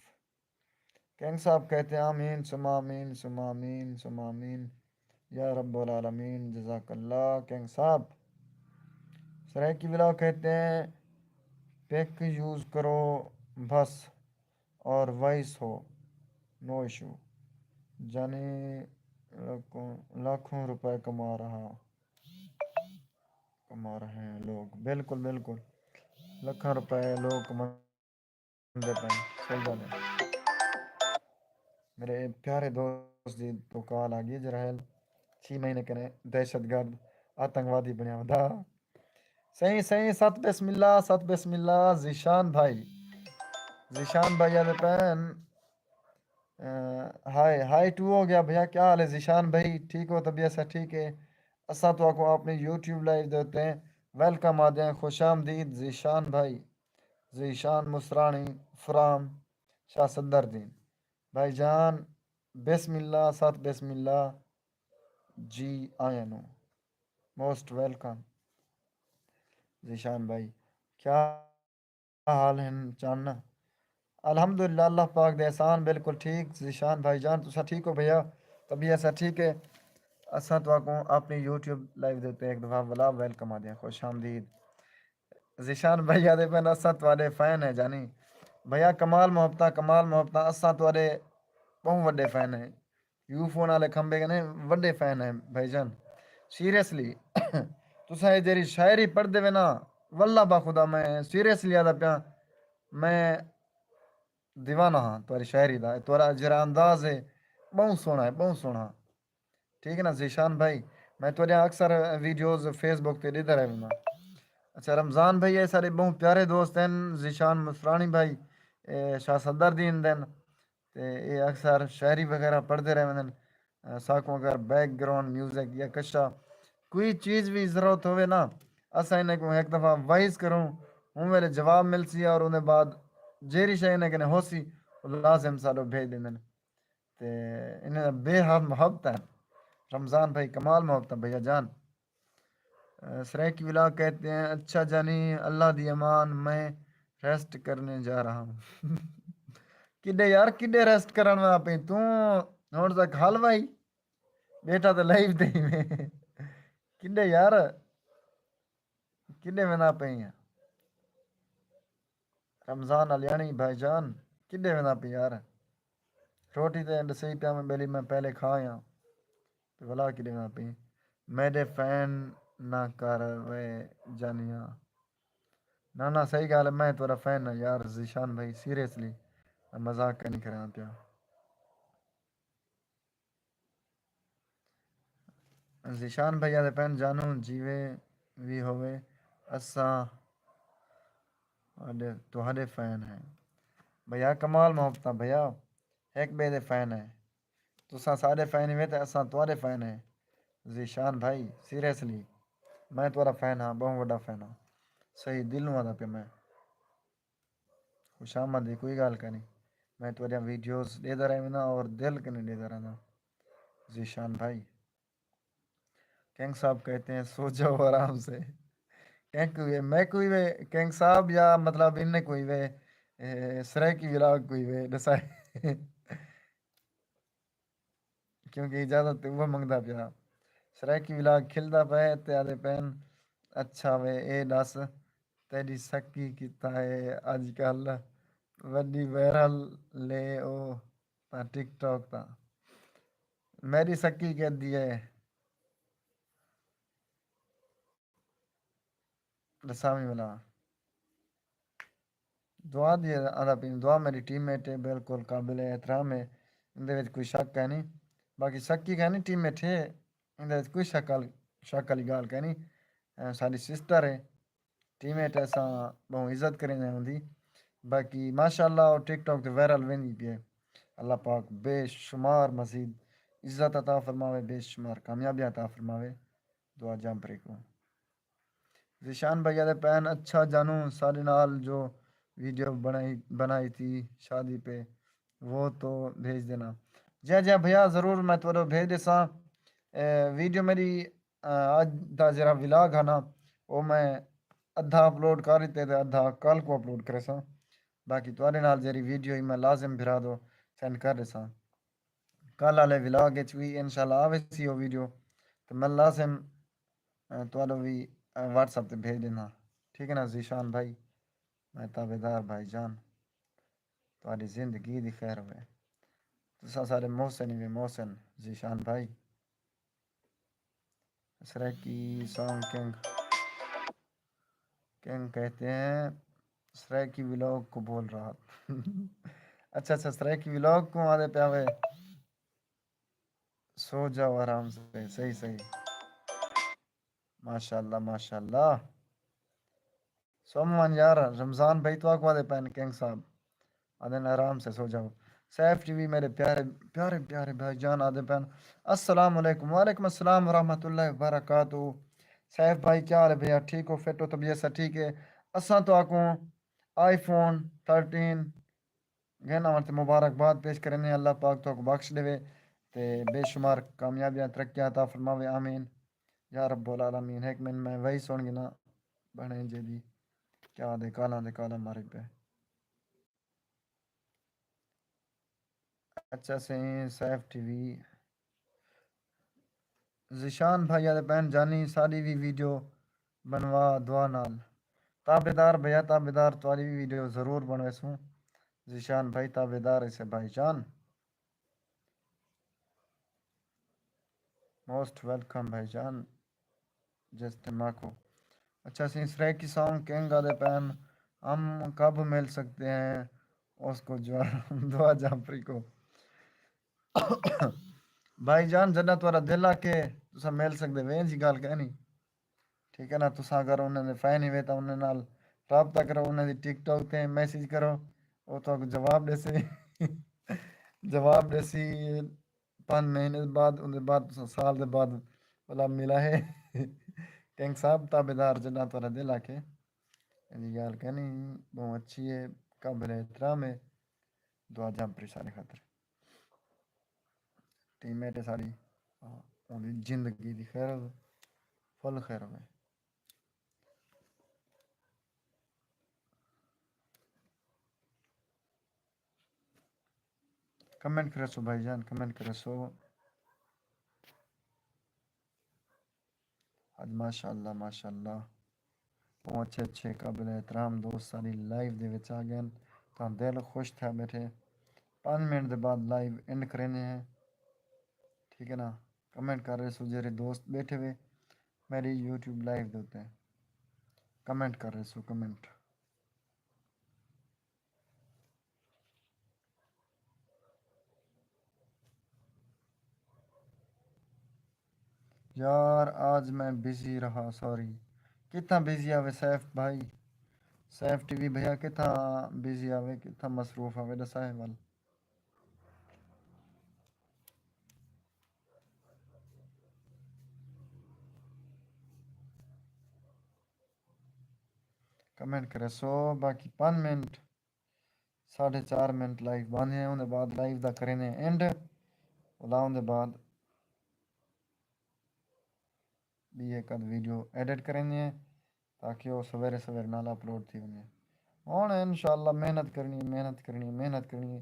king صاحب کہتے ہیں آمین ثم آمین ثم آمین ثم آمین یا رب العالمین، جزاک اللہ کنگ صاحب۔ سرائیکی ولاگ کہتے ہیں پک یوز کرو بس اور وائس ہو، نو ایشو۔ جانی لاکھوں، لاکھوں روپے کما رہا، کما رہے ہیں لوگ۔ بالکل بالکل، لکھاں روپے لوگ کما دے پئے، صحیح ڳالھ ہے۔ میرے پیارے دوست دی تو کال آ ڳئی، جرائل چھی مہینے کنے دہشت گرد آتنکوادی بݨیا وندا۔ صحیح صحیح، ست بسم اللہ، ست بسم اللہ۔ ذیشان بھائی، ذیشان بھائی آہدے پئن، ہائے ہائے ٹو ہو گیا بھیا، کیا حال ہے ذیشان بھائی؟ ٹھیک ہو؟ طبیعت سا ٹھیک ہے؟ اساں تہاکوں اپݨی یوٹیوب لائیو دے اتے ویلکم آہدے ہیں، خوش آمدید ذیشان بھائی۔ ذیشان مصراݨی فرام شاہ صدر دین۔ بھائی جان، بسم اللہ، ست بسم اللہ، جی آیاں نو، موسٹ ویلکم۔ ذیشان بھائی، کیا حال ہن چن؟ الحمدللہ، اللہ پاک دے احسان، بالکل ٹھیک۔ ذیشان بھائی جان، تساں ٹھیک ہو بھیا؟ طبیعت سا ٹھیک ہے؟ اساں تہاکوں اپݨی یوٹیوب لائیو دے اتے ہک دفعہ ولا ویلکم آہدے ہیں، خوش آمدید۔ ذیشان بھائی آہدے پئن اساں تہاݙے فین ہیں جانی۔ بھیا کمال محبتاں، کمال محبتاں، اساں تہاݙے ٻہوں وݙے فین ہیں۔ یو فون والے کھمبے کنے وݙے فین ہیں بھائی جان۔ سیریسلی، تساں اے جیڑھی شاعری پڑھدے وے نا، واللہ بخدا میں سیریسلی آہدا پیاں، میں دیوانہ ہاں تہاݙی شاعری دا۔ تہاݙا جیڑھا انداز ہے، ٻہوں سوہݨا ہے، ٻہوں سوہݨا۔ ٹھیک ہے نا ذیشان بھائی، میں تہاݙیاں اکثر ویڈیوز فیس بک تے ݙیہدا رہ وینداں۔ اچھا رمضان بھائی، اے ساݙے ٻہوں پیارے دوست ہن، ذیشان مصراݨی بھائی، اے شاہ صدر دین دن، تے اے اکثر شاعری وغیرہ پڑھدے رہ ویندن۔ ساکوں اگر بیک گراؤنڈ میوزک یا کشا کوئی چیز وی ضرورت ہووے نا، اساں انہیں کوں ہک دفعہ وائس کروں، اوں ویلے جواب ملسی اور اوندے بعد جیڑھی شے انہیں کنے ہوسی، او لازم ساݙو بھیج ݙیندن۔ تے انہیں دا بے حد محبت ہے۔ رمضان بھائی کمال محبت ہے بھیا جان۔ سرائیکی ولاگ کہتے ہیں، اچھا جانی، اللہ دی امان، میں ریسٹ کرنے جا رہا ہوں۔ کݙے یار، کݙے ریسٹ کرݨ ویندا پئیں توں؟ ہݨ تک حال وائی بیٹھا تے لائیو تے ہی میں۔ کݙے یار، کݙے ویندا پئیں؟ رمضان علیاݨی بھائی جان، کݙے ویندا پئیں یار؟ روٹی تے ݙسئی پیا میں ٻیلی، میں پہلے کھا آیاں۔ تے ولا کݙے ویندا پئیں؟ میݙے فین نہ کر وے جانیاں۔ نہ نہ، صحیح ڳالھ ہے، میں تہاݙا فین ہاں یار ذیشان بھائی، سیریسلی۔ میں مذاق کائنی کرینداں پیا۔ ذیشان بھائی آہدے پئن، جانو جیوے وی ہووے، اساں تہاݙے، تہاݙے فین ہیں۔ بھیا کمال محبتاں بھیا، ہک ٻئے دے فین ہیں۔ تساں ساݙے فین ہیوے تے اساں تہاݙے فین ہیں۔ ذیشان بھائی، سیریسلی، میں تہاݙا فین ہاں، ٻہوں وݙا فین ہاں۔ صحیح دلوں آہدا پیا میں۔ خوش آمد دی کوئی ڳالھ کائنی۔ میں تہاݙیاں ویڈیوز ݙیہدا رہ وینداں اور دل کنیں ݙیہدا رہنداں۔ ذیشان بھائی، کنگ صاحب کہتے ہیں سو جاؤ آرام سے۔ کنگ کوئی ہے، میں کوئی وے کنگ صاحب یا مطلب ان نے کوئی وے، اے، سرائیکی ولاگ کوئی وے ݙسائے۔ کیونکہ اجازت تے اوہو منگدا پیا۔ سرائیکی ولاگ کھلدا پئے تے آہدے پئن، اچھا وے اے ݙس تیݙی سکی کیتا ہے اڄ کل وݙی وائرل لے او تاں ٹک ٹاک تاں۔ میݙی سکی کیندی ہے؟ ݙساویں ولا۔ دعا دی آہدا پئیں، دعا میݙی ٹیم میٹ ہے، بالکل قابل احترام ہے، ایندے وچ کوئی شک کائنی۔ باقی سکی کائنی، ٹیم میٹ ہے، ایندے وچ کوئی شک آل-، شک آلی ڳالھ کائنی۔ اے ساݙی سسٹر ہے، ٹیم میٹ ہے، اساں ٻہوں عزت کریندے اوندی۔ باقی ماشاءاللہ او ٹک ٹاک تے وائرل ویندی پئی ہے۔ اللہ پاک بے شمار مزید عزت عطا فرماوے، بے شمار کامیابیاں عطا فرماوے۔ دعا جمپری کوں۔ ذیشان بھائی آہدے پئن، اچھا جانو ساݙے نال جو ویڈیو بݨائی، بݨائی تھی شادی پہ، وہ تو بھیج دینا۔ جی ہاں، جی ہاں بھیا، ضرور میں تہاݙو بھیج ݙیساں۔ اے، ویڈیو میݙی، آ، اڄ دا جیڑھا ولاگ ہے نا، او میں ادھا اپلوڈ کر ݙتے تے ادھا کل کوں اپلوڈ کریساں۔ باقی تہاݙے نال جیڑھی ویڈیو ہئی میں لازم بھرا دو سینڈ کر ݙیساں۔ کل آلے ولاگ اچ وی انشاءاللہ آویسی او ویڈیو، تے میں لازم، اے، تہاݙو وی، اے، واٹس ایپ تے بھیج ݙینداں۔ ٹھیک ہے نا ذیشان بھائی؟ میں تابعدار بھائی جان، تہاݙی زندگی دی خیر ہووے۔ تساں سارے محسن ہیوے، محسن ذیشان بھائی۔ سرائیکی سانگ کنگ، کنگ کہتے ہیں سرائیکی ولاگ کو بول رہا۔ اچھا، اچھا، سرائیکی ولاگ کوں آہدے پیا وے۔ سو جاؤ آرام سے، صحیح، صحیح۔ ماشاءاللہ، ماشاءاللہ۔ سوموان یار، رمضان بھائی تہاکوں آہدے پئن کنگ صاحب، آہدن آرام سے سو جاؤ۔ سیف ٹی وی میرے پیارے، پیارے، پیارے بھائی جان آہدے پئن، السلام علیکم۔ وعلیکم السلام ورحمۃ اللہ وبرکاتہ۔ سیف بھائی کیا حال ہے بھیا؟ ٹھیک ہو؟ فٹ ہو؟ طبیعت سا ٹھیک ہے؟ اساں تہاکوں آئی فون تھرٹین گھن آوݨ تے مبارکباد پیش کریندے ہیں۔ اللہ پاک تہاکوں بخش ݙیوے تے بے شمار کامیابیاں، ترقیاں عطا فرماوے، آمین یا رب العالمین۔ ہک منٹ میں وہی سݨ گھناں، بھݨیجے دی کیا آہدے، کالاں دے کالاں ماری پئے۔ اچھا سئیں، سیف ٹی وی۔ ذیشان بھائی آہدے پئن، جانی ساݙی وی ویڈیو بݨوا دعا نال۔ تابعدار بھیا، تابعدار، تہاݙی وی ویڈیو ضرور بݨویسوں۔ ذیشان بھائی تابعدار ہیسے بھائی جان۔ موسٹ ویلکم بھائی جان۔ جسٹ ماکو۔ اچھا سئیں، سرائیکی سانگ کنگ آہدے پئن، ہم کب مل سکتے ہیں اس کو جو دعا جمپری کو؟ بھائی جان، جݙاں تہاݙا دل آکھے تساں مل سڳدے وے، ایجھی ڳالھ کائنی۔ ٹھیک ہے نا، تساں اگر انہاں دے فین ہیوے تاں انہاں نال رابطہ کرو، انہاں دی ٹک ٹاک تے میسج کرو، او تہاکوں جواب ݙیسی۔ جواب ݙیسی پنج مہینے بعد، اوندے بعد تساں سال دے بعد ولا ملا ہے۔ کنگ صاحب تابعدار، جݙاں تہاݙا دل آکھے۔ ایندی ڳالھ کائنی، ٻہوں اچھی ہے، قابل احترام ہے۔ دعا جمپری ساݙے خاطر۔ ٹیم میٹ ہے ساݙی، اوندی زندگی دی خیر ہووے، فل خیر ہووے۔ کمنٹ کریسو بھائی جان، کمنٹ کریسو۔ اڄ ماشاءاللہ، ماشاءاللہ، ٻہوں اچھے اچھے قابل احترام دوست ساݙی لائیو دے وچ آ ڳئن، تاں دل خوش تھیا ٻیٹھے۔ پنج منٹ دے بعد لائیو اینڈ کریندے ہیں، ٹھیک ہے نا؟ کمنٹ کر ݙیسو جیڑھے دوست ٻیٹھے وے میݙی یوٹیوب لائیو دے اتے، کمنٹ کر ݙیسو، کمنٹ۔ یار، آج میں بزی رہا، سوری۔ کتھاں بزی آوے سیف بھائی؟ سیف ٹی وی بھیا، کتھاں بزی آوے، کتھاں مصروف آوے، ݙسائے ول۔ کمنٹ کرے سو، باقی پنج منٹ، ساڑھے چار منٹ لائیو بند ہے، اوندے بعد لائیو دا کرینے اینڈ، ولا اوندے بعد ٻی ہک ادھ ویڈیو ایڈٹ کرینے ہیں، تاکہ وہ سویرے سویرے نال اپلوڈ تھی ونجے۔ ہن انشاءاللہ محنت کرنی ہے، محنت کرنی ہے، محنت کرنی ہے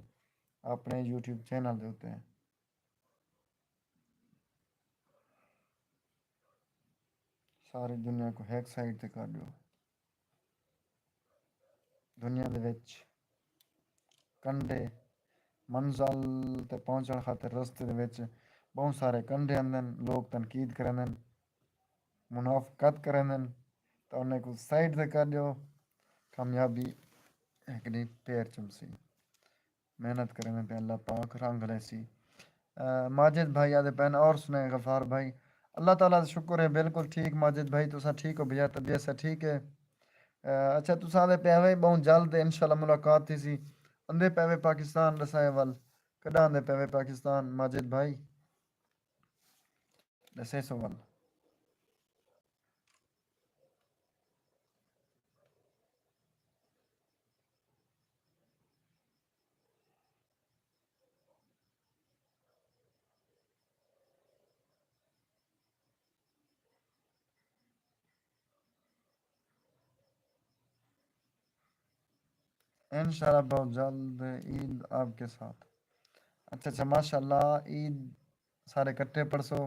اپنے یوٹیوب چینل دے اتے۔ ساری دنیا کو ہک سائیڈ تے کر ݙیو۔ دنیا دے وچ کنڈے، منزل تے پہنچݨ خاطر رستے دے وچ ٻہوں سارے کنڈے آندن، لوک تنقید کریندن، منافقت کریندن، تاں انہیں کوں سائیڈ تے کر ݙیو، کامیابی ہک ݙینہہ پیر چمسی۔ محنت کریندے پئے، اللہ پاک رنگ لیسی۔ آ، ماجد بھائی آدھے پئن، اور سنائیں غفار بھائی؟ اللہ تعالیٰ دا شکر ہے، بالکل ٹھیک۔ ماجد بھائی، تساں ٹھیک ہو بھیا؟ طبیعت سا ٹھیک ہے؟ آ، اچھا، تساں آدھے پئے ہوئے ٻہوں جلد انشاءاللہ ملاقات تھیسی۔ اندے پئے ہوئے پاکستان، ݙسائے ول کݙاں آندے پئے ہوئے پاکستان، ماجد بھائی؟ ݙسے سو ول۔ انشاءاللہ بہت جلد عید آپ کے ساتھ۔ اچھا اچھا، ماشاءاللہ، عید سارے کٹھے پڑھسو،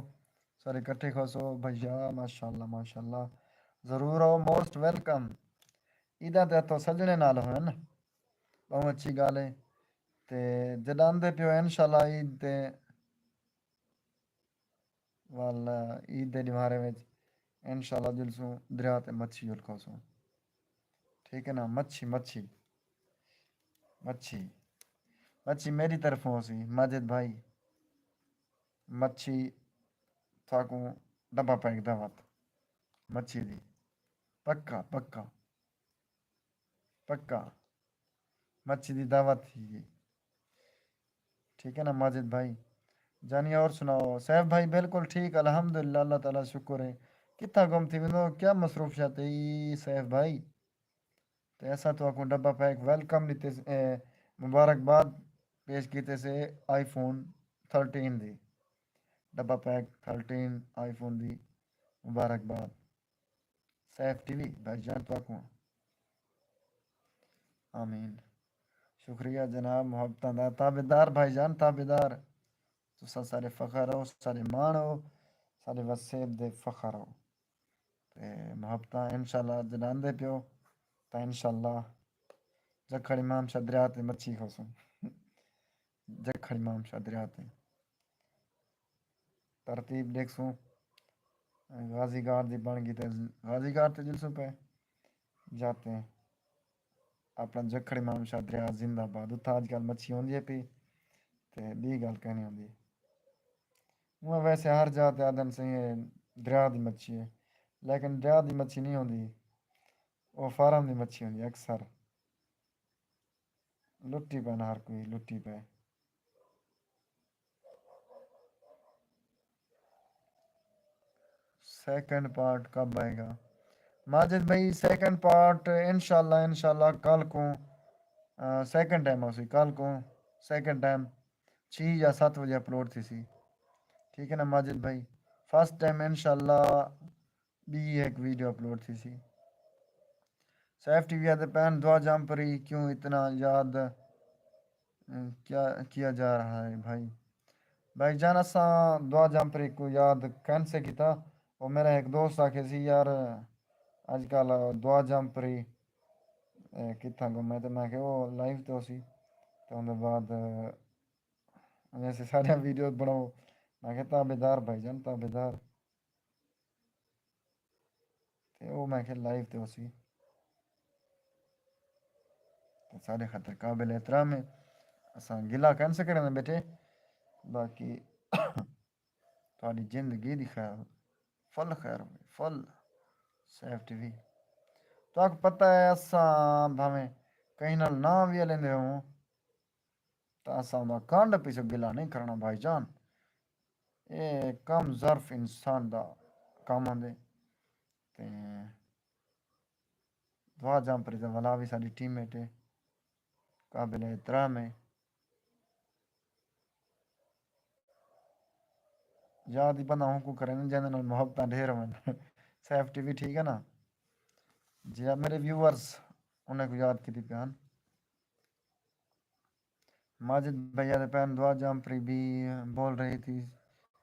سارے کٹھے کھوسو بھیا۔ ماشاءاللہ، ماشاءاللہ، ضرور آؤ، موسٹ ویلکم۔ عیداں تے ہتھوں سڄݨے نال ہوئے نا، ٻہوں اچھی ڳالھ ہے۔ تے جݙاں آندے پیو انشاءاللہ عید تے، ول عید دے ݙیہاڑے وچ انشاءاللہ جلسوں دریا تے مچھی جل کھوسوں۔ ٹھیک ہے نا؟ مچھی، مچھی، مچھی، مچھی میری طرفوں ہوسی، ماجد بھائی۔ مچھی تھاکوں ݙبہ پیک دعوت مچھی دی۔ پکا، پکا، پکا۔ مچھی دی دعوت تھی ڳئی۔ ٹھیک ہے نا ماجد بھائی؟ جانی، اور سناؤ؟ سیف بھائی، بالکل ٹھیک، الحمدللہ، اللہ تعالیٰ شکر ہے۔ کتھاں گم تھی ویندو؟ کیا مصروفیات ہے سیف بھائی؟ تے اساں تہاکوں ݙبہ پیک ویلکم ݙتے سے، اے، مبارکباد پیش کیتے سے آئی فون تھرٹین دی۔ ݙبہ پیک تھرٹین آئی فون دی مبارکباد۔ سیف ٹی وی بھائی جان تہاکوں۔ آمین۔ شکریہ جناب، محبتاں دا تابعدار بھائی جان، تابعدار۔ تساں سارے فخر ہو، سارے ماݨ ہو، سارے وسیب دے فخر ہو۔ تے محبتاں انشاءاللہ جݙاں آندے پیو تاں انشاءاللہ جکھڑ امام شاہ دریا تے مچھی کھوسوں۔ جکھڑ امام شاہ دریا تے ترتیب ݙیکھسوں۔ غازی گارڈ دی بݨ ڳئی تے غازی گارڈ تے جلسوں پئے جاتے ہیں۔ اپݨا جکھڑ امام شاہ دریا زندہ باد۔ اتھاں اڄ کل مچھی ہوندی ہے پئی تے ٻئی ڳالھ کائنی ہوندی۔ اوں ویسے ہر جاہ تے آہدن سئیں اے دریا دی مچھی ہے، لیکن دریا دی مچھی نہیں ہوندی، او فارم دی مچھی ہوندی ہے اکثر۔ لٹی پئے نا ہر کوئی، لٹی پئے۔ سیکنڈ پارٹ کب آئے گا؟ ماجد بھائی، سیکنڈ پارٹ انشاءاللہ، انشاءاللہ کل کوں، آ، سیکنڈ ٹائم ہوسی، کل کوں سیکنڈ ٹائم چھی یا ست وڄے اپلوڈ تھیسی۔ ٹھیک ہے نا ماجد بھائی؟ فرسٹ ٹائم انشاءاللہ ٻئی ہک ویڈیو اپلوڈ تھیسی۔ سیف ٹی وی آہدے پئن، دعا جمپری کیوں اتنا یاد، ا، کیا، کیا جا رہا ہے بھائی؟ بھائی جان، اساں دعا جمپری کوں یاد کائنسے کیتا۔ او میرا ہک دوست آکھے سی، یار، اڄ کل دعا جمپری، اے، کتھاں گم ہے؟ تے میں کہا، او لائیو تے ہوسی۔ تے اوندے بعد، اے، ویسے ساݙیاں ویڈیو بݨاؤ۔ میں کہا، تابعدار بھائی جان، تابعدار۔ تے او میں کہا لائیو تے ہوسی۔ تے ساݙے خاطر قابل احترام ہے۔ اساں گلہ کائنسے کریندے ٻیٹھے، باقی تہاݙی زندگی دی خیر۔ فل خیر ہوے، فل۔ سیف ٹی وی، تہاکوں پتہ ہے، اساں بھاویں کہیں نال نہ وی لیندے ہوں، تاں اساں اوندا کنڈ پیچھے گلا نہیں کرنا، بھائی جان۔ اے کم ظرف انسان دا کم ہوندے۔ تے دعا جمپری دا ولا وی ساݙی ٹیم میٹ ہے، قابل احترام ہے۔ یاد ہی بندہ ہوں کو کریں، جیندے نال محبتاں ڈھیر ہوون۔ سیف ٹی وی، ٹھیک ہے نا؟ جی ہاں، میرے ویورز، انہیں کو یاد کیتی پیان۔ ماجد بھیا دے پین دعا جمپری بھی بول رہی تھی،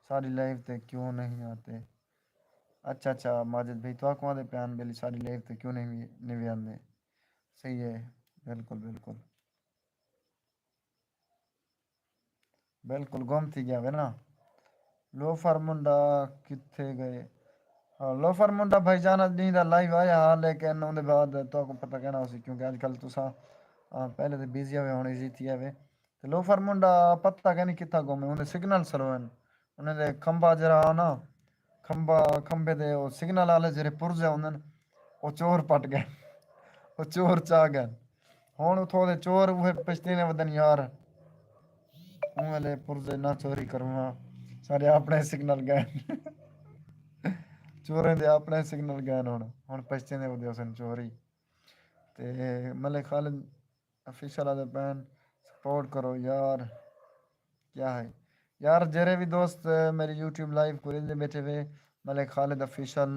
ساری لائیو تے کیوں نہیں آتے؟ اچھا اچھا، ماجد بھائی، تو کون دے پین بلی ساری لائیو تے کیوں نہیں، نہیں آندے؟ صحیح ہے، بالکل بالکل۔ بالکل گم تھی ڳیا وے نا۔ لوفر منڈا کتھے ڳئے؟ ہاں، لوفر منڈا بھائی جان اڄ ݙینہہ دا لائیو آیا ہا، لیکن اوندے بعد تہاکوں پتہ کہنا ہوسی، کیونکہ اڄ کل تساں، آ، پہلے تے بزی ہوئے، ہݨ ایزی تھی آئے وے۔ تے لوفر منڈا پتہ کینی کتھاں گم ہے، اوندے سگنل سلو ہن۔ انہیں دے کھمبا جیڑھا ہا نا، کھمبا، کھمبے دے او سگنل والے جیڑھے پرزے ہوندن، او چور پٹ ڳئے، او چور چا ڳئے۔ ہݨ اتھوں دے چور اوہے پشتینے ودن یار، اوں ویلے پرزے نہ چوری کرواں، سارے اپݨے سگنل ڳئے، چوریں دے اپݨے سگنل ڳئے۔ ہݨ، ہݨ پشتینے ودے ہوسن چوری۔ تے ملک خالد آفیشل آہدے پئن، سپورٹ کرو یار۔ کیا ہے یار، جیرھے وی دوست میری یوٹیوب لائیو کوں ݙیہدے ٻیٹھے وے، ملک خالد آفیشل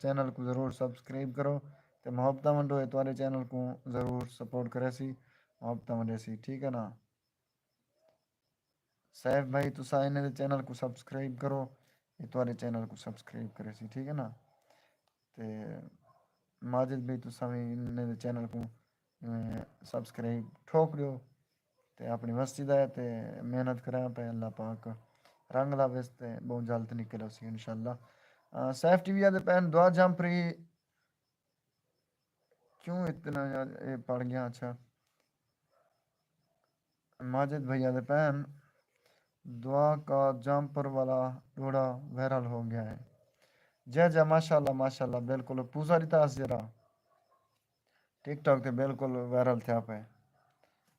چینل کوں ضرور سبسکرائب کرو تے محبتاں ونڈو، اے تہاݙے چینل کوں ضرور سپورٹ کریسی، محبتاں ونڈیسی، ٹھیک ہے نا؟ سیف بھائی، تساں انہیں دے چینل کوں سبسکرائب کرو، اے تہاݙے چینل کوں سبسکرائب کریسی، ٹھیک ہے نا؟ تے ماجد بھائی، تساں وی انہیں دے چینل کوں، اے، سبسکرائب ٹھوک ݙیو تے اپݨی مستی دا ہے تے محنت کراں پئے، اللہ پاک رنگ لاویس تے ٻہوں جلد نکل آسی انشاءاللہ۔ آ، سیف ٹی وی آہدے پئن دعا جمپری کیوں اتنا یار، اے پڑ ڳیا، اچھا۔ ماجد بھیا دے پئن، دعا کا جامپر والا ݙوہڑا وائرل ہو ڳیا ہے۔ جے جے، ماشاءاللہ، ماشاءاللہ، بالکل پوزا ݙتا اس جیڑھا ٹک ٹاک تے بالکل وائرل تھیا پئے۔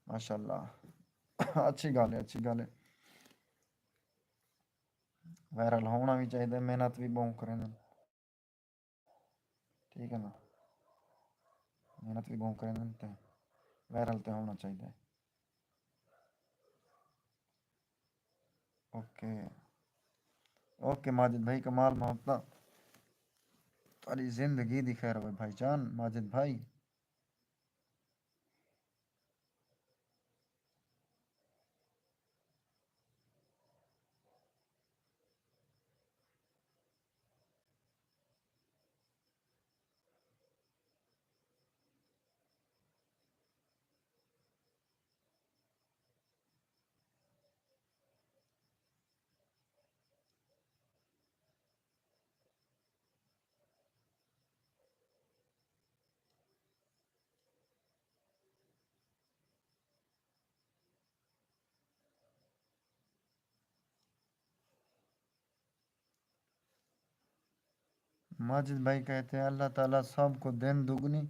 ماشاءاللہ۔ اچھی ڳالھ ہے، اچھی ڳالھ ہے۔ وائرل ہووݨا وی چاہیدا ہے، محنت وی ٻہوں کریندن۔ ٹھیک ہے نا، محنت وی ٻہوں کریندن تے وائرل تے ہووݨا چاہیدا ہے۔ اوکے، اوکے ماجد بھائی، کمال محبتاں، تہاݙی زندگی دی خیر ہوئے بھائی جان، ماجد بھائی۔ ماجد بھائی کہتے ہیں، اللہ تعالیٰ سب کو دن دگنی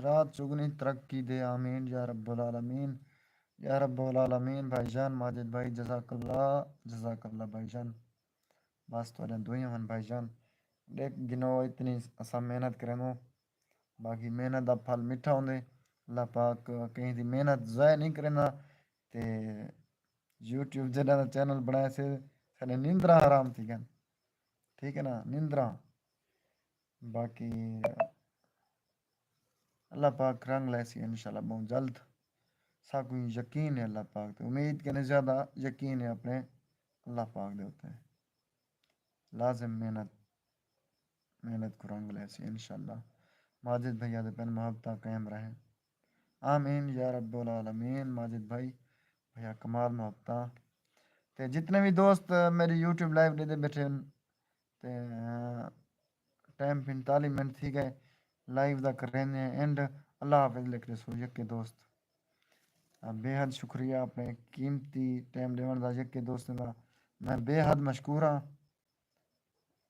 رات چگنی ترقی دے، آمین یا رب العالمین، یا رب العالمین۔ بھائی جان ماجد بھائی، جزاک اللہ، جزاک اللہ بھائی جان۔ بس تہاݙیاں دعائیاں ہن بھائی جان، ݙیکھ گھنو اتنی اساں محنت کریندوں، باقی محنت دا پھل میٹھا ہوندے۔ اللہ پاک کہیں دی محنت ضائع نہیں کریندا۔ تے یوٹیوب جݙاں دا چینل بݨایا سے، ساݙے نیندراں حرام تھی ڳن، ٹھیک ہے نا، نیندراں۔ باقی اللہ پاک رنگ لیسی انشاءاللہ ٻہوں جلد۔ ساکوں یقین ہے اللہ پاک تے، امید کنے زیادہ یقین ہے اپݨے اللہ پاک دے اتے۔ لازم محنت، محنت کوں رنگ لیسی انشاءاللہ۔ ماجد بھیا دے پئن محبتاں قائم رہن۔ آمین یا رب العالمین۔ ماجد بھائی، بھیا کمال محبتاں۔ تے جتنے وی دوست میری یوٹیوب لائیو ݙیہدے ٻیٹھے ہن، تے، آ، ٹائم پنجتالیہہ منٹ تھی ڳئے، لائیو دا کریندے ہیں اینڈ۔ اللہ حافظ لکھ ݙیسو یکے دوست۔ آ، بے حد شکریہ اپݨے قیمتی ٹائم ݙیوݨ دا یکے دوستیں دا، میں بے حد مشکور ہاں۔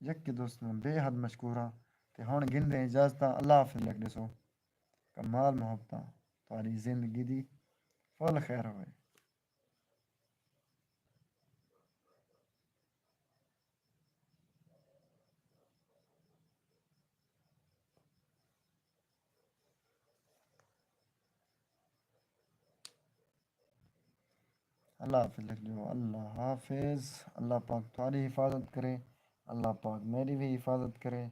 یکے دوست میں بے حد مشکور ہاں۔ تے ہن گھندے اجازتاں، اللہ حافظ لکھ ݙیسو۔ کمال محبتاں، تہاݙی زندگی دی فل خیر ہوئے۔ اللہ حافظ لکھ ݙیو، اللہ حافظ۔ اللہ پاک تہاݙی حفاظت کرے، اللہ پاک میݙی وی حفاظت کرے،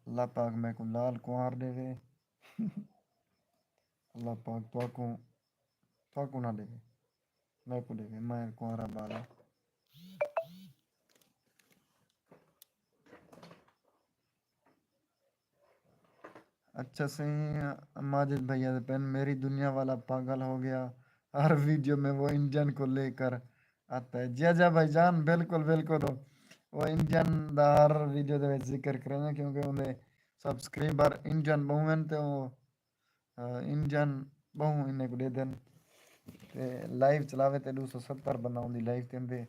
اللہ پاک میکوں لال کنوار ݙیوے۔ اللہ پاک تہاکوں، تہاکوں نہ ݙیوے، میکوں ݙیوے، میں کنوارا ٻال ہاں۔ اچھا سئیں، ماجد بھائی آہدے پن، میری دنیا والا پاگل ہو گیا، ہر ویڈیو میں وہ انجن کو لے کر آتا ہے۔ جی جی بھائی جان، بالکل بالکل، وہ انجن دا ہر ویڈیو دے وچ ذکر کریندے، کیونکہ اوندے سبسکرائبر انجن ٻہوں ہن تے او، آ، انجن ٻہوں انہیں کوں ݙیندن۔ تے لائیو چلاوے تے ݙو سو ستر بندہ اوندی لائیو تے ہوندے،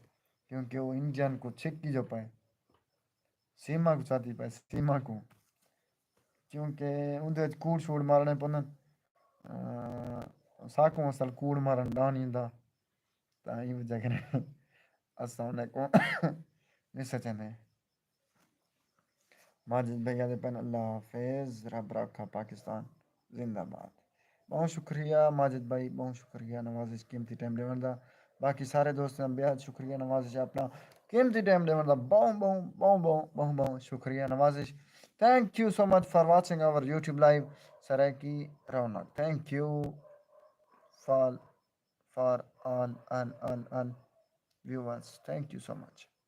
کیونکہ او انجن کوں چھکی جو پئے۔ سیما کوں چاتی پئے، سیما کوں۔ کیونکہ اوندے وچ کوڑ شوڑ مارݨے پوندن۔ آ، ساکوں اصل کوڑ مارݨ ݙاہ نی ایندا۔ تاں ایں وجہ کنے اساں انہیں کوں نہیں سچیندے۔ ماجد بھائی آہدے پن، اللہ حافظ، رب رکھا پاکستان زندہ باد۔ ٻہوں شکریہ ماجد بھائی، ٻہوں شکریہ نوازش قیمتی ٹائم ݙیوݨ دا۔ باقی سارے دوستاں دا بے حد شکریہ نوازش، اپݨا قیمتی ٹائم ݙیوݨ دا۔ ٻہوں، ٻہوں، ٻہوں، ٻہوں، ٻہوں، ٻہوں شکریہ نوازش۔ Thank you so much for watching our YouTube live. Saraiki رونق۔ Thank you for, for all, all, all, all viewers. Thank you so much.